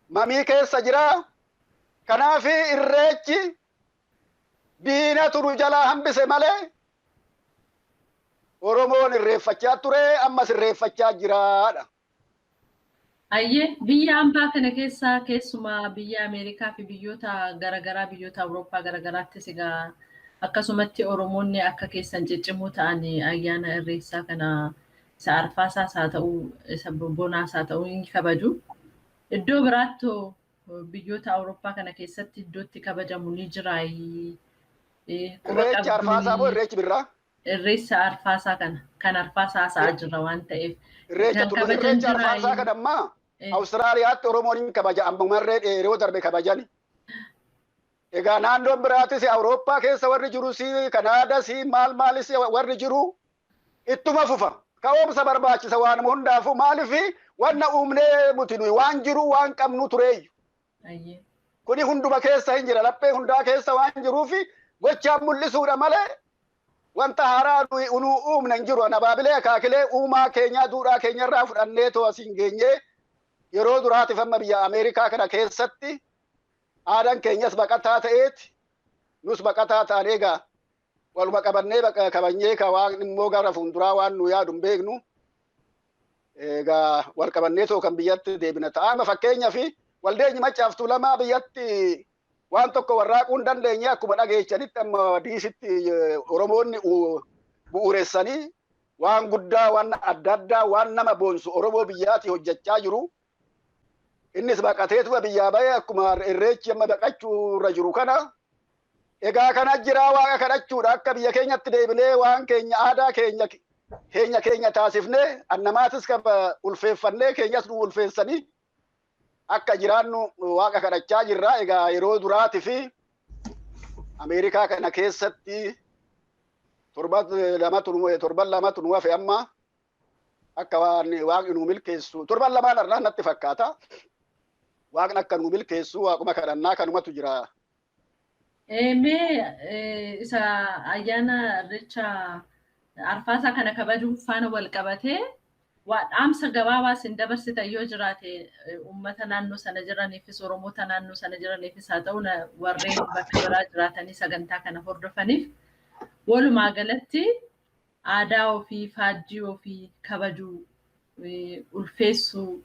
mamii keessa jira. Kanaaf Irreechi diinatu nu jalaa hambise malee Oromoon irreeffachaa ture, ammas irreeffachaa jiraadha. Ayyee, biyya hambaa kana keessa, keessumaa biyya Ameerikaa fi biyyoota garaagaraa, biyyoota Awurooppaa garaagaraattis egaa akkasumatti Oromoonni akka keessan ciccimoo ta'an ayyaana Irreessaa kana, isa Arfaasaas haa ta'u, isa Bonaas haa ta'u, ni kabaju. Iddoo biraattuu biyyoota Awurooppaa kana keessatti iddootti kabajamu ni jiraa? Irreechi Arfaasaa moo Irreechi Birraa? Irreessa Arfaasaa kana, kan Arfaasaa haasa'aa jirra waan ta'eef. Irreecha Irreecha Arfaasaa kana ammaa Awustiraaliyaatti Oromoon hin kabaja, ammumarree yeroo darbe kabajani. Egaa naannoon biraatis Awurooppaa keessa warri jirus, Kanaadas, maal maalis warri jiru ittuma fufa. Ka'umsa barbaachisa waan hundaafuu. Maaliif wanna uumnee muti nuyi waan jiru waan qabnu tureeyyu. Kuni hunduma keessa hin jira, laphee hundaa keessa waan jiruufi gochaan mul'isuudha malee wanta haaraa nuyi unuu uumne hin jiru. Abaabilee akaakilee uumaa keenyaa duudhaa keenyarraa fudhannee too asiin geenyee yeroo duraatiif amma biyya Ameerikaa kana keessatti aadaan keenyas baqataa ta'eeti, nus baqataa taanee egaa waluma qabannee kabanyee ka waan immoo gara fuulduraa waan nu yaadu hin beeknu. Egaa wal qabannee too kan biyyatti deebina ta'a. Amma fakkeenyaaf waldeenyi Maccaaf Tuulamaa biyyatti waan tokko warraaquu hin dandeenye. Akkuma dhageechanitti amma diisitti Oromoonni bu'uuressanii waan guddaa, waan adda addaa, waan nama boonsu Oromoo biyyaati hojjechaa jiru. Innis baqateetuma biyyaa bahee akkuma irreechi amma baqachuu irra jiru kana. Egaa kana jiraa waaqa kadhachuudha akka biyya keenyatti deebinee waan keenya aadaa keenya keenya keenya taasifnee annamaatis qaba ulfeeffannee keenyas nu ulfeessanii akka jiraannu waaqa kadhachaa jirra. Egaa yeroo duraati fi Ameerikaa kana keessatti torban lamatu nu hafe amma akka waan waaqni nu milkeessu torban lamaan irraa natti fakkaata. Waaqni akka nu milkeessu waaquma kadhannaa kanumatu jira. Mee isa ayyaana irreecha arfaasaa kana kabajuun faana wal qabatee waa dhaamsa gabaabaa isin dabarsitan yoo jiraate, uummata naannoo sana jiraniifis, Oromoota naannoo sana jiraniifis haa ta'u, warreen bakka biraa jiraatanii sagantaa kana hordofaniif, walumaa galatti aadaa ofii, faajjii ofii kabajuu, ulfeessuu,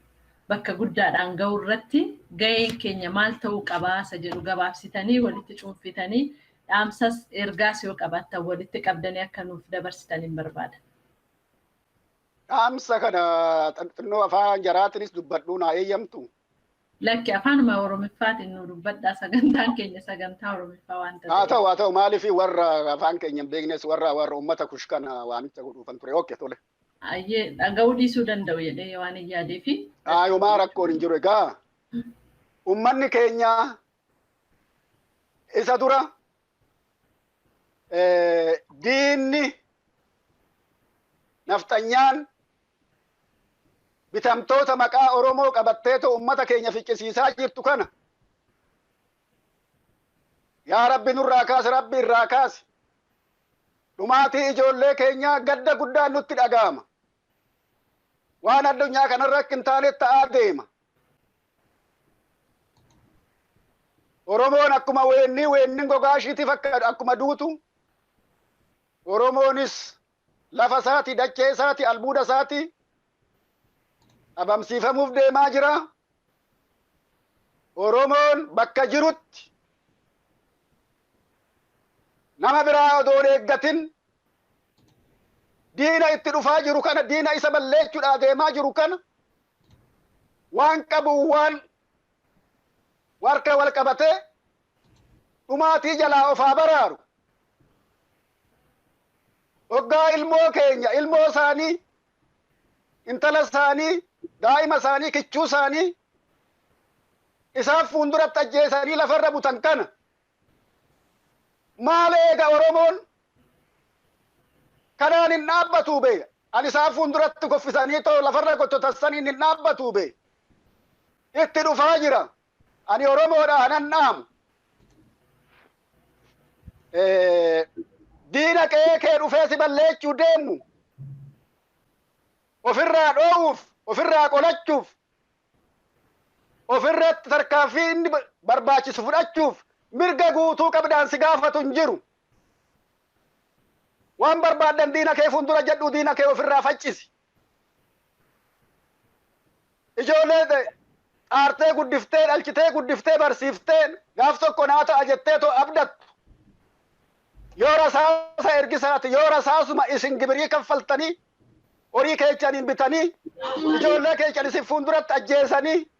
bakka guddaadhaan ga'uu irratti ga'een keenya maal ta'uu qabaa isa jedhu gabaabsitanii walitti cuunfitanii dhaamsas ergaas yoo qabaattan walitti qabdanii akka nuuf dabarsitan hin barbaada. Dhaamsa kana xinnoo afaan jaraatinis dubbadhuu naa eeyyamtu. Lakki, afaanuma Oromiffaatiin nu dubbadhaa, sagantaan keenya sagantaa Oromiffaa waan ta'eef. Haa ta'u, maaliif warra afaan keenya hin beeknes warra uummata kush kana waamicha godhuufan ture. Okay, tole. Ayyee, dhaga'uu dhiisuu danda'u jedhee waan hin yaadeefi. Ayumaa rakkoon hin jiru. Egaa uummanni keenya isa dura diinni nafxanyaan bitamtoota maqaa Oromoo qabatteetoo uummata keenya ficcisiisaa jirtu kana yaa Rabbi nurraa kaasi, Rabbi irraa kaasi. Dhumaatii ijoollee keenyaa gadda guddaan nutti dhaga'ama. Waan addunyaa kanarra akka hin taane ta'aa deema. Oromoon akkuma weennii weennin gogaa ishiitiif akkuma duutu, Oromoonis lafa isaati, dachee isaati, albuuda isaati dhabamsiifamuuf deemaa jira. Oromoon bakka jirutti nama biraa odoo hin eeggatin diina itti dhufaa jiru kana, diina isa balleechuudhaa deemaa jiru kana, waan qabu waan warka wal qabatee dhumaatii jalaa ofaa baraaru. Hoggaa ilmoo keenya, ilmoo isaanii, intala isaanii, daa'ima isaanii, kichuu isaanii isaan fuulduratti ajjeesanii lafarra butan kana maal eega? Oromoon kanaan hin dhaabbatu bee. Ani isaan fuulduratti koffisanii too lafarra gottotassaniin hin dhaabbatu bee. Itti dhufaa jira. Ani Oromoodha anan dhaamu. Diina qe'ee kee dhufee si balleechuu deemu ofirraa dhoowuuf, ofirraa qolachuuf, ofirratti tarkaanfii inni barbaachisu fudhachuuf mirga guutuu qabdaan si gaafatu hin jiru. Waan barbaaddan diina kee fuuldura jedhu, diina kee ofirraa faccisi. Ijoollee xaartee guddiftee, dhalchitee guddiftee, barsiiftee gaaf tokko naa ta'a jettee too abdattu. Yoo rasaasa ergisaati, yoo rasaasuma isin gibirii kaffaltanii horii keechaniin bitanii ijoollee keechan isin fuulduratti ajjeesanii,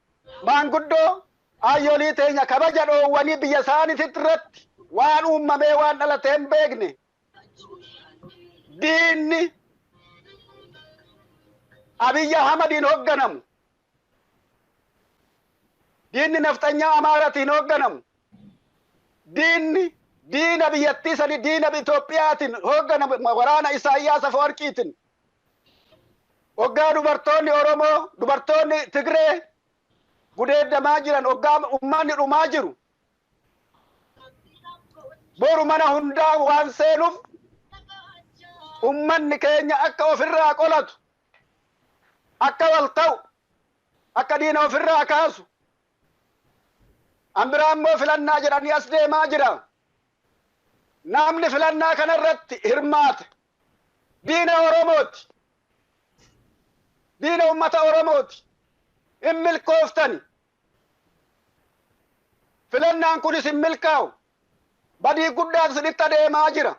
maanguddoo ayyolii teenya kabaja dhoowwanii biyya isaaniitti irratti waan uumamee waan dhalatee hin beekne diinni Abiyyi Ahmadiin hoogganamu, diinni nafxanyaa Amaaratiin hoogganamu, Diinni diina biyyattii sani diina Itoophiyaatiin hooggana waraana Isaayyaas Afawarqiitiin hoggaa dubartoonni Oromoo, dubartoonni Tigree gudeeddamaa jiran, hoggaa ummanni dhumaa jiru, boru mana hundaa waan seenuuf ummanni keenya akka ofirraa qolatu, akka wal ta'u, akka diina ofirraa kaasu. An biraa immoo filannaa jedhanii as deemaa jira. Namni filannaa kanarratti hirmaate diina Oromooti. Diina ummata Oromooti. Hin milkooftani. Filannaan kunis hin milkaa'u. Badii guddaatu isinitti adeemaa jira.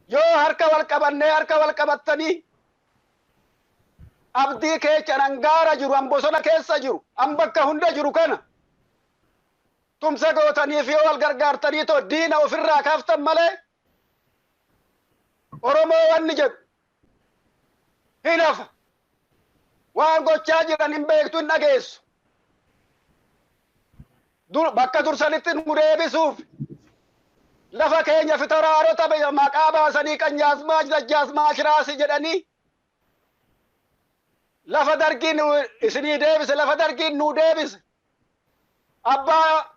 Yoo harka wal qabannee harka wal qabattanii abdii keechan hangaara jiru, an bosona keessa jiru, an bakka hunda jiru kana tumsa gootaniif yoo wal gargaartanii too diina ofirraa kaaftan malee Oromoo wanni jedhu hin hafa. Waan gochaa jiran hin beektu, hin dhageessu. Bakka dursanitti nu deebisuuf lafa keenya fitaraarota maqaa baasanii qanyaasmaa dajjaasmaa shiraasi jedhanii lafa dargiin isinii deebise, lafa dargiin nuu deebise, abbaa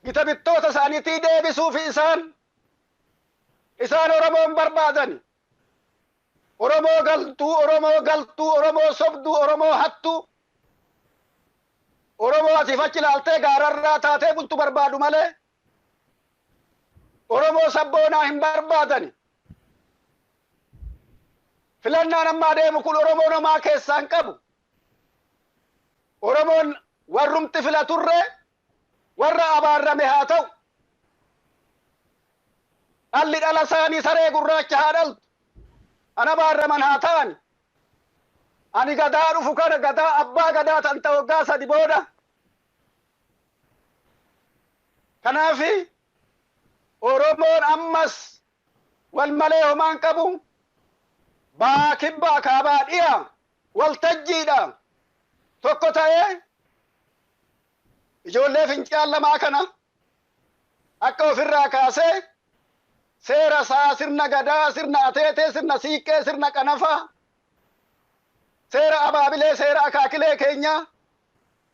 gita bittoota isaaniitii deebisuuf isaan Oromoon barbaadan. Oromoo galtuu, Oromoo galtuu, Oromoo sobduu, Oromoo hattuu, Oromoo asiif achi ilaaltee gaararraa taatee bultu barbaadu malee Oromoo sabboonaa hin barbaadani. Filannaan amma adeemu kun Oromoo namaa keessaa hin qabu. Oromoon warrumti filaturree warra abaarrame haa ta'u. Dhalli dhala isaanii saree gurraacha haa dhaltu. An abaarraman haa ta'an. Ani gadaa dhufu kana gadaa abbaa gadaa tan ta'u waggaa 3 booda. Kanaafi Oromoon ammas wal malee homaan qabu. Baa kibbaa kaabaa dhiyaa waltajjiidha. Tokko ta'ee ijoollee fincaan lamaa kana akka ofirraa kaasee seera isaa sirna gadaa, sirna ateetee, sirna siiqqee, sirna qanafaa, seera abaabilee, seera akaakilee keenyaa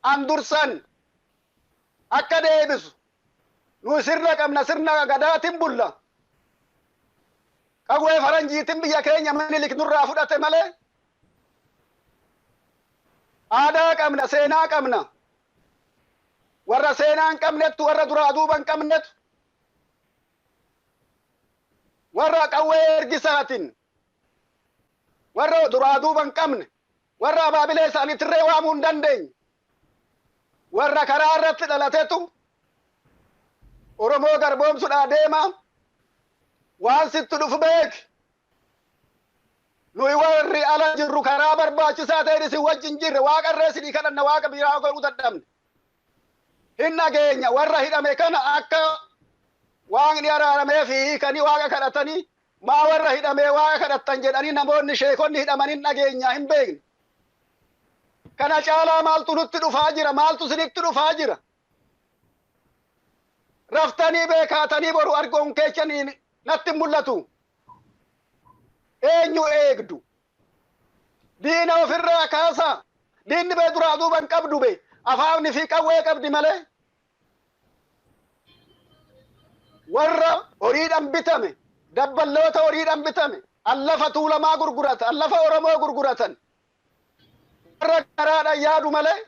an dursan akka deebisu. Nu sirna qabna, sirna gadaatiin bulla. Qawwee faranjiitiin biyya keenya Minilik nurraa fudhate malee aadaa qabna, seenaa qabna. Warra seenaa hin qabnettu, warra duraa duuba hin qabnettu, warra qawwee ergisaatiin, warra duraa duuba hin qabne, warra abaabilee isaaniitirree waamuu hin dandeenye, warra karaa irratti dhalatetu Oromoo garboomsuudhaa deema. Waan sitti dhufu beeki. Nuyi warri ala jirru karaa barbaachisaa ta'een isin wajjin jirre, waaqarree isinii kadhanna, waaqa biraa godhuu dadhabne. Hin dhageenya warra hidhame kana akka waaqni araaramee fi hiikanii waaqa kadhatanii maa warra hidhamee waaqa kadhattan jedhanii namoonni sheekonni hidhaman hin dhageenya, hin beekne. Kana caalaa maaltu nutti dhufaa jira? Maaltu isinitti dhufaa jira? Raftanii beekaatanii boru argoon keessaniin natti mul'atu. Eenyu eegdu? Diina ofirraa kaasaa. Diinni bee duraa duuba hin qabdu bee. Afaanni fi qawwee qabdi malee. Warra horiidhaan bitame, dabballoota horiidhaan bitame, allafa Tuulamaa gurguratan, allafa Oromoo gurguratan. Warra garaadhaan yaadu malee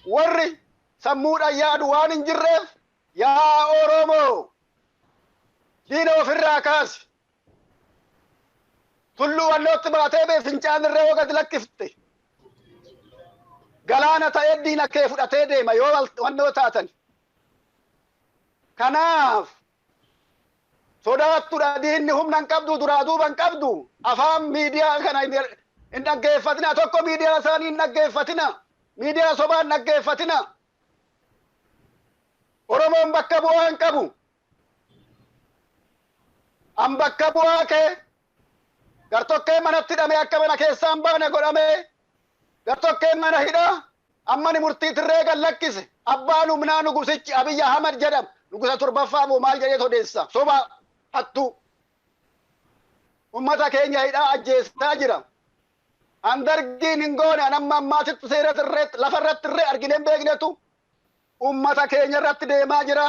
warri sammuudhaan yaadu waan hin jirreef, yaa Oromoo, diina ofirraa kaasi. Tulluu wallootti baatee bee fincaan irra yoo gadi lakkifte galaana ta'ee diina kee fudhatee deema yoo wannoo taatan. Kanaaf sodaattuudha, diinni humna hin qabdu, duraa duuba hin qabdu. Afaan miidiyaa kana hin dhaggeeffatina, tokko miidiyaa isaanii hin dhaggeeffatina, miidiyaa sobaa hin dhaggeeffatina. Oromoon bakka bu'aa hin qabu. An bakka bu'aa kee gartokkee manatti hidhamee akka mana keessaa hin baane godhamee gartokkeen mana hidhaa. Amma ni murtii tirree gad lakkise. Abbaan humnaa nugusichi Abiyyi Ahmad jedhama. Nugusa torbaffaa moo maal jedhee odeessa. Soba hattuu. Ummata keenya hidhaa ajjeessaa jira. Andargiin hin goone an amma ammaatitti seera irratti lafa irratti irree arginee hin beeknetu ummata keenya irratti deemaa jira.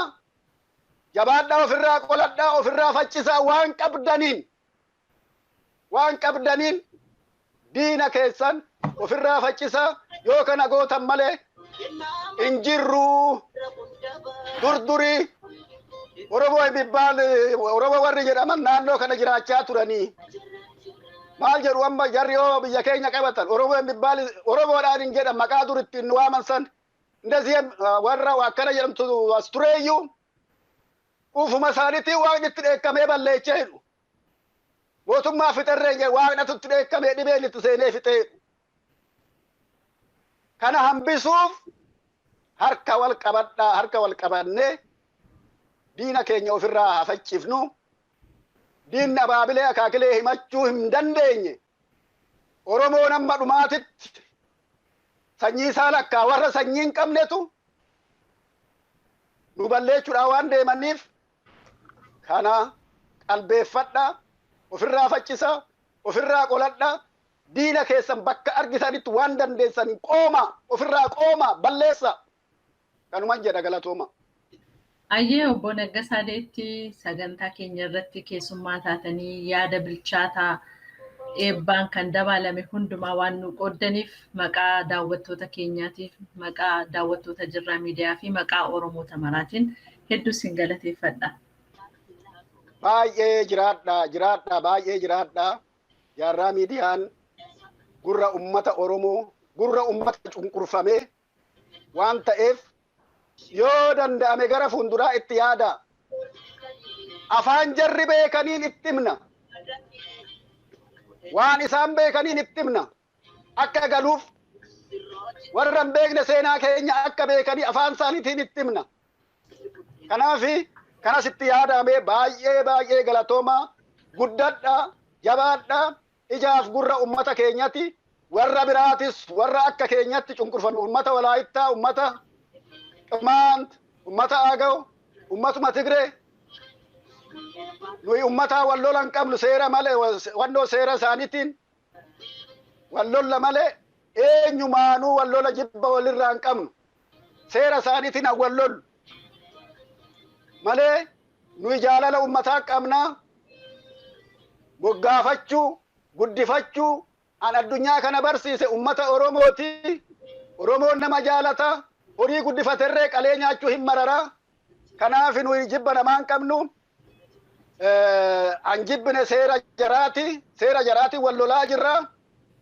Jabaadhaa, ofirraa qoladhaa, ofirraa faccisaa. Waan qabdaniin, waan qabdaniin diina keessan ofirraa faccisaa. Yoo kana gootan malee hin jirruu. Durdurii Oromoo የሚባል Oromoo warri jedhaman naannoo kana jiraachaa turanii. Maal jedhu amma jarri yoo biyya keenya qabatan? Oromoo የሚባል Oromoodhaan hin jedhan, maqaa dur ittiin nu waaman san. እንደዚህ warra akkana jedhamtu as tureeyyuu ufuma isaaniitiin Waaqni itti dheekkamee balleechee jedhu. Mootummaa fixerree jedhu, Waaqnatu itti dheekkamee dhibeen itti seenee fixee jedhu. Kana hambisuuf harka wal qabadhaa, harka wal qabannee diina keenya ofirraa haa faccifnu. Diinni abaabilee akaakilee himachuu hin dandeenye. Oromoon amma dhumaatitti sanyii isaa lakkaa warra sanyii hin qabnetu nu balleechuudhaan waan deemaniif kana qalbeeffadhaa, ofirraa faccisaa, ofirraa qoladhaa. Diina keessan bakka argitanitti waan dandeessan qooma, ofirraa qooma, balleessa. Kanuman jedha, galatooma. Ayyee, obbo Naggasaa Deetti, sagantaa keenya irratti keessummaa taatanii yaada bilchaataa eebbaan kan dabalame hundumaa waan nu qooddaniif maqaa daawwattoota keenyaatiif, maqaa daawwattoota Jirraa Miidiyaa fi maqaa Oromoota maraatiin hedduu sin galateeffadha. Baay'ee jiraadha, jiraadha, baay'ee jiraadha. Jaarraa Miidiyaan gurra ummata Oromoo, gurra ummata cunqurfamee waan ta'eef yoo danda'ame gara fuulduraa itti yaada. Afaan jarri beekaniin itti himna. Waan isaan beekaniin itti himna. Akka galuuf warra hin beekne seenaa keenya akka beekanii afaan isaaniitiin itti himna. Kanaafi kanas itti yaadame. Baay'ee baay'ee galatoomaa, guddadhaa, jabaadhaa, ijaaf gurra ummata keenyati. Warra biraatis, warra akka keenyatti cunqurfame, ummata Walaayittaa, ummata Qimaant, ummata Agaw, ummatuma Tigree, nuyi ummataa wal lola hin qabnu. Seera malee, wannoo seera isaaniitiin wal lolla malee eenyumaanuu wal lola jibba walirraa hin qabnu. Seera isaaniitiin wal lollu malee nuyi jaalala ummataa qabnaa. Moggaafachuu, guddifachuu an addunyaa kana barsiise ummata Oromooti. Oromoon nama jaalata, horii guddifaterree qalee nyaachuu hin mararaa. Kanaaf nuyi jibba namaa hin qabnu. An jibbine seera jaraati, seera jaraati wal lolaa jirra.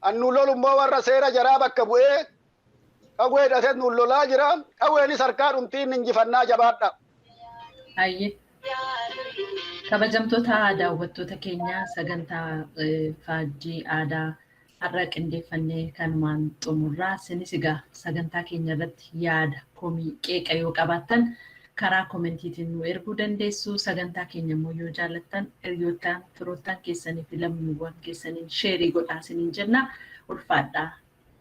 An nu lolu immoo warra seera jaraa bakka bu'ee qawwee hidhatee nu lolaa jira. Qawweenis harkaa dhumtiin injifannaa, jabaadha. Hayyee. Kabajamtoota daawwattoota keenya, sagantaa Faajjii Aadaa har'a qindeeffannee kanumaan xumurraa. Isinis egaa sagantaa keenya irratti yaada, komii, qeeqa yoo qabaattan karaa koomentiitiin nu erguu dandeessu. Sagantaa keenya immoo yoo jaallattan hiriyoottan, firoottan keessanii fi lammiiwwan keessaniin share godhaa isiniin jenna. Ulfaadhaa,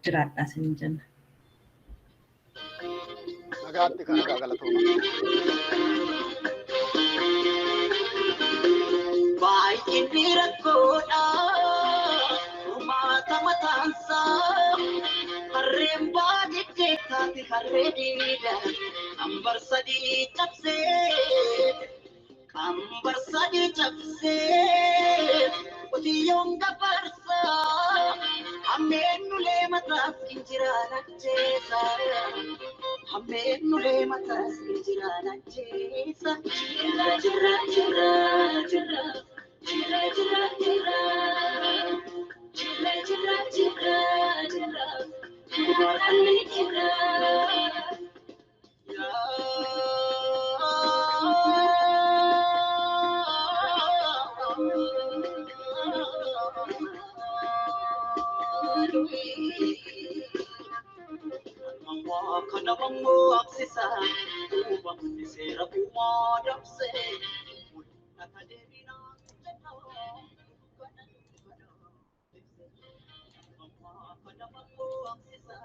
jiraadhaa isiniin jenna. Nagaatti kan galatooma. Baay'inni rakkoodha, furmaata mataansaa. Harreen baadiddee taate harree diida, qambar sadii cabsee, qambar sadii cabsee, qotiyyoon gabarsaa, hammeen nulee mataas injiraan ajjeesa. Hammeen nulee mataas injiraan ajjeesa. Jira jira jira jira jira jira jira jira jira jira jira jira jira. Kana ammoo aksisa, uumamni seera uumaa dabsee mul'ata deebinaa jedha. Kana ammoo aksisa.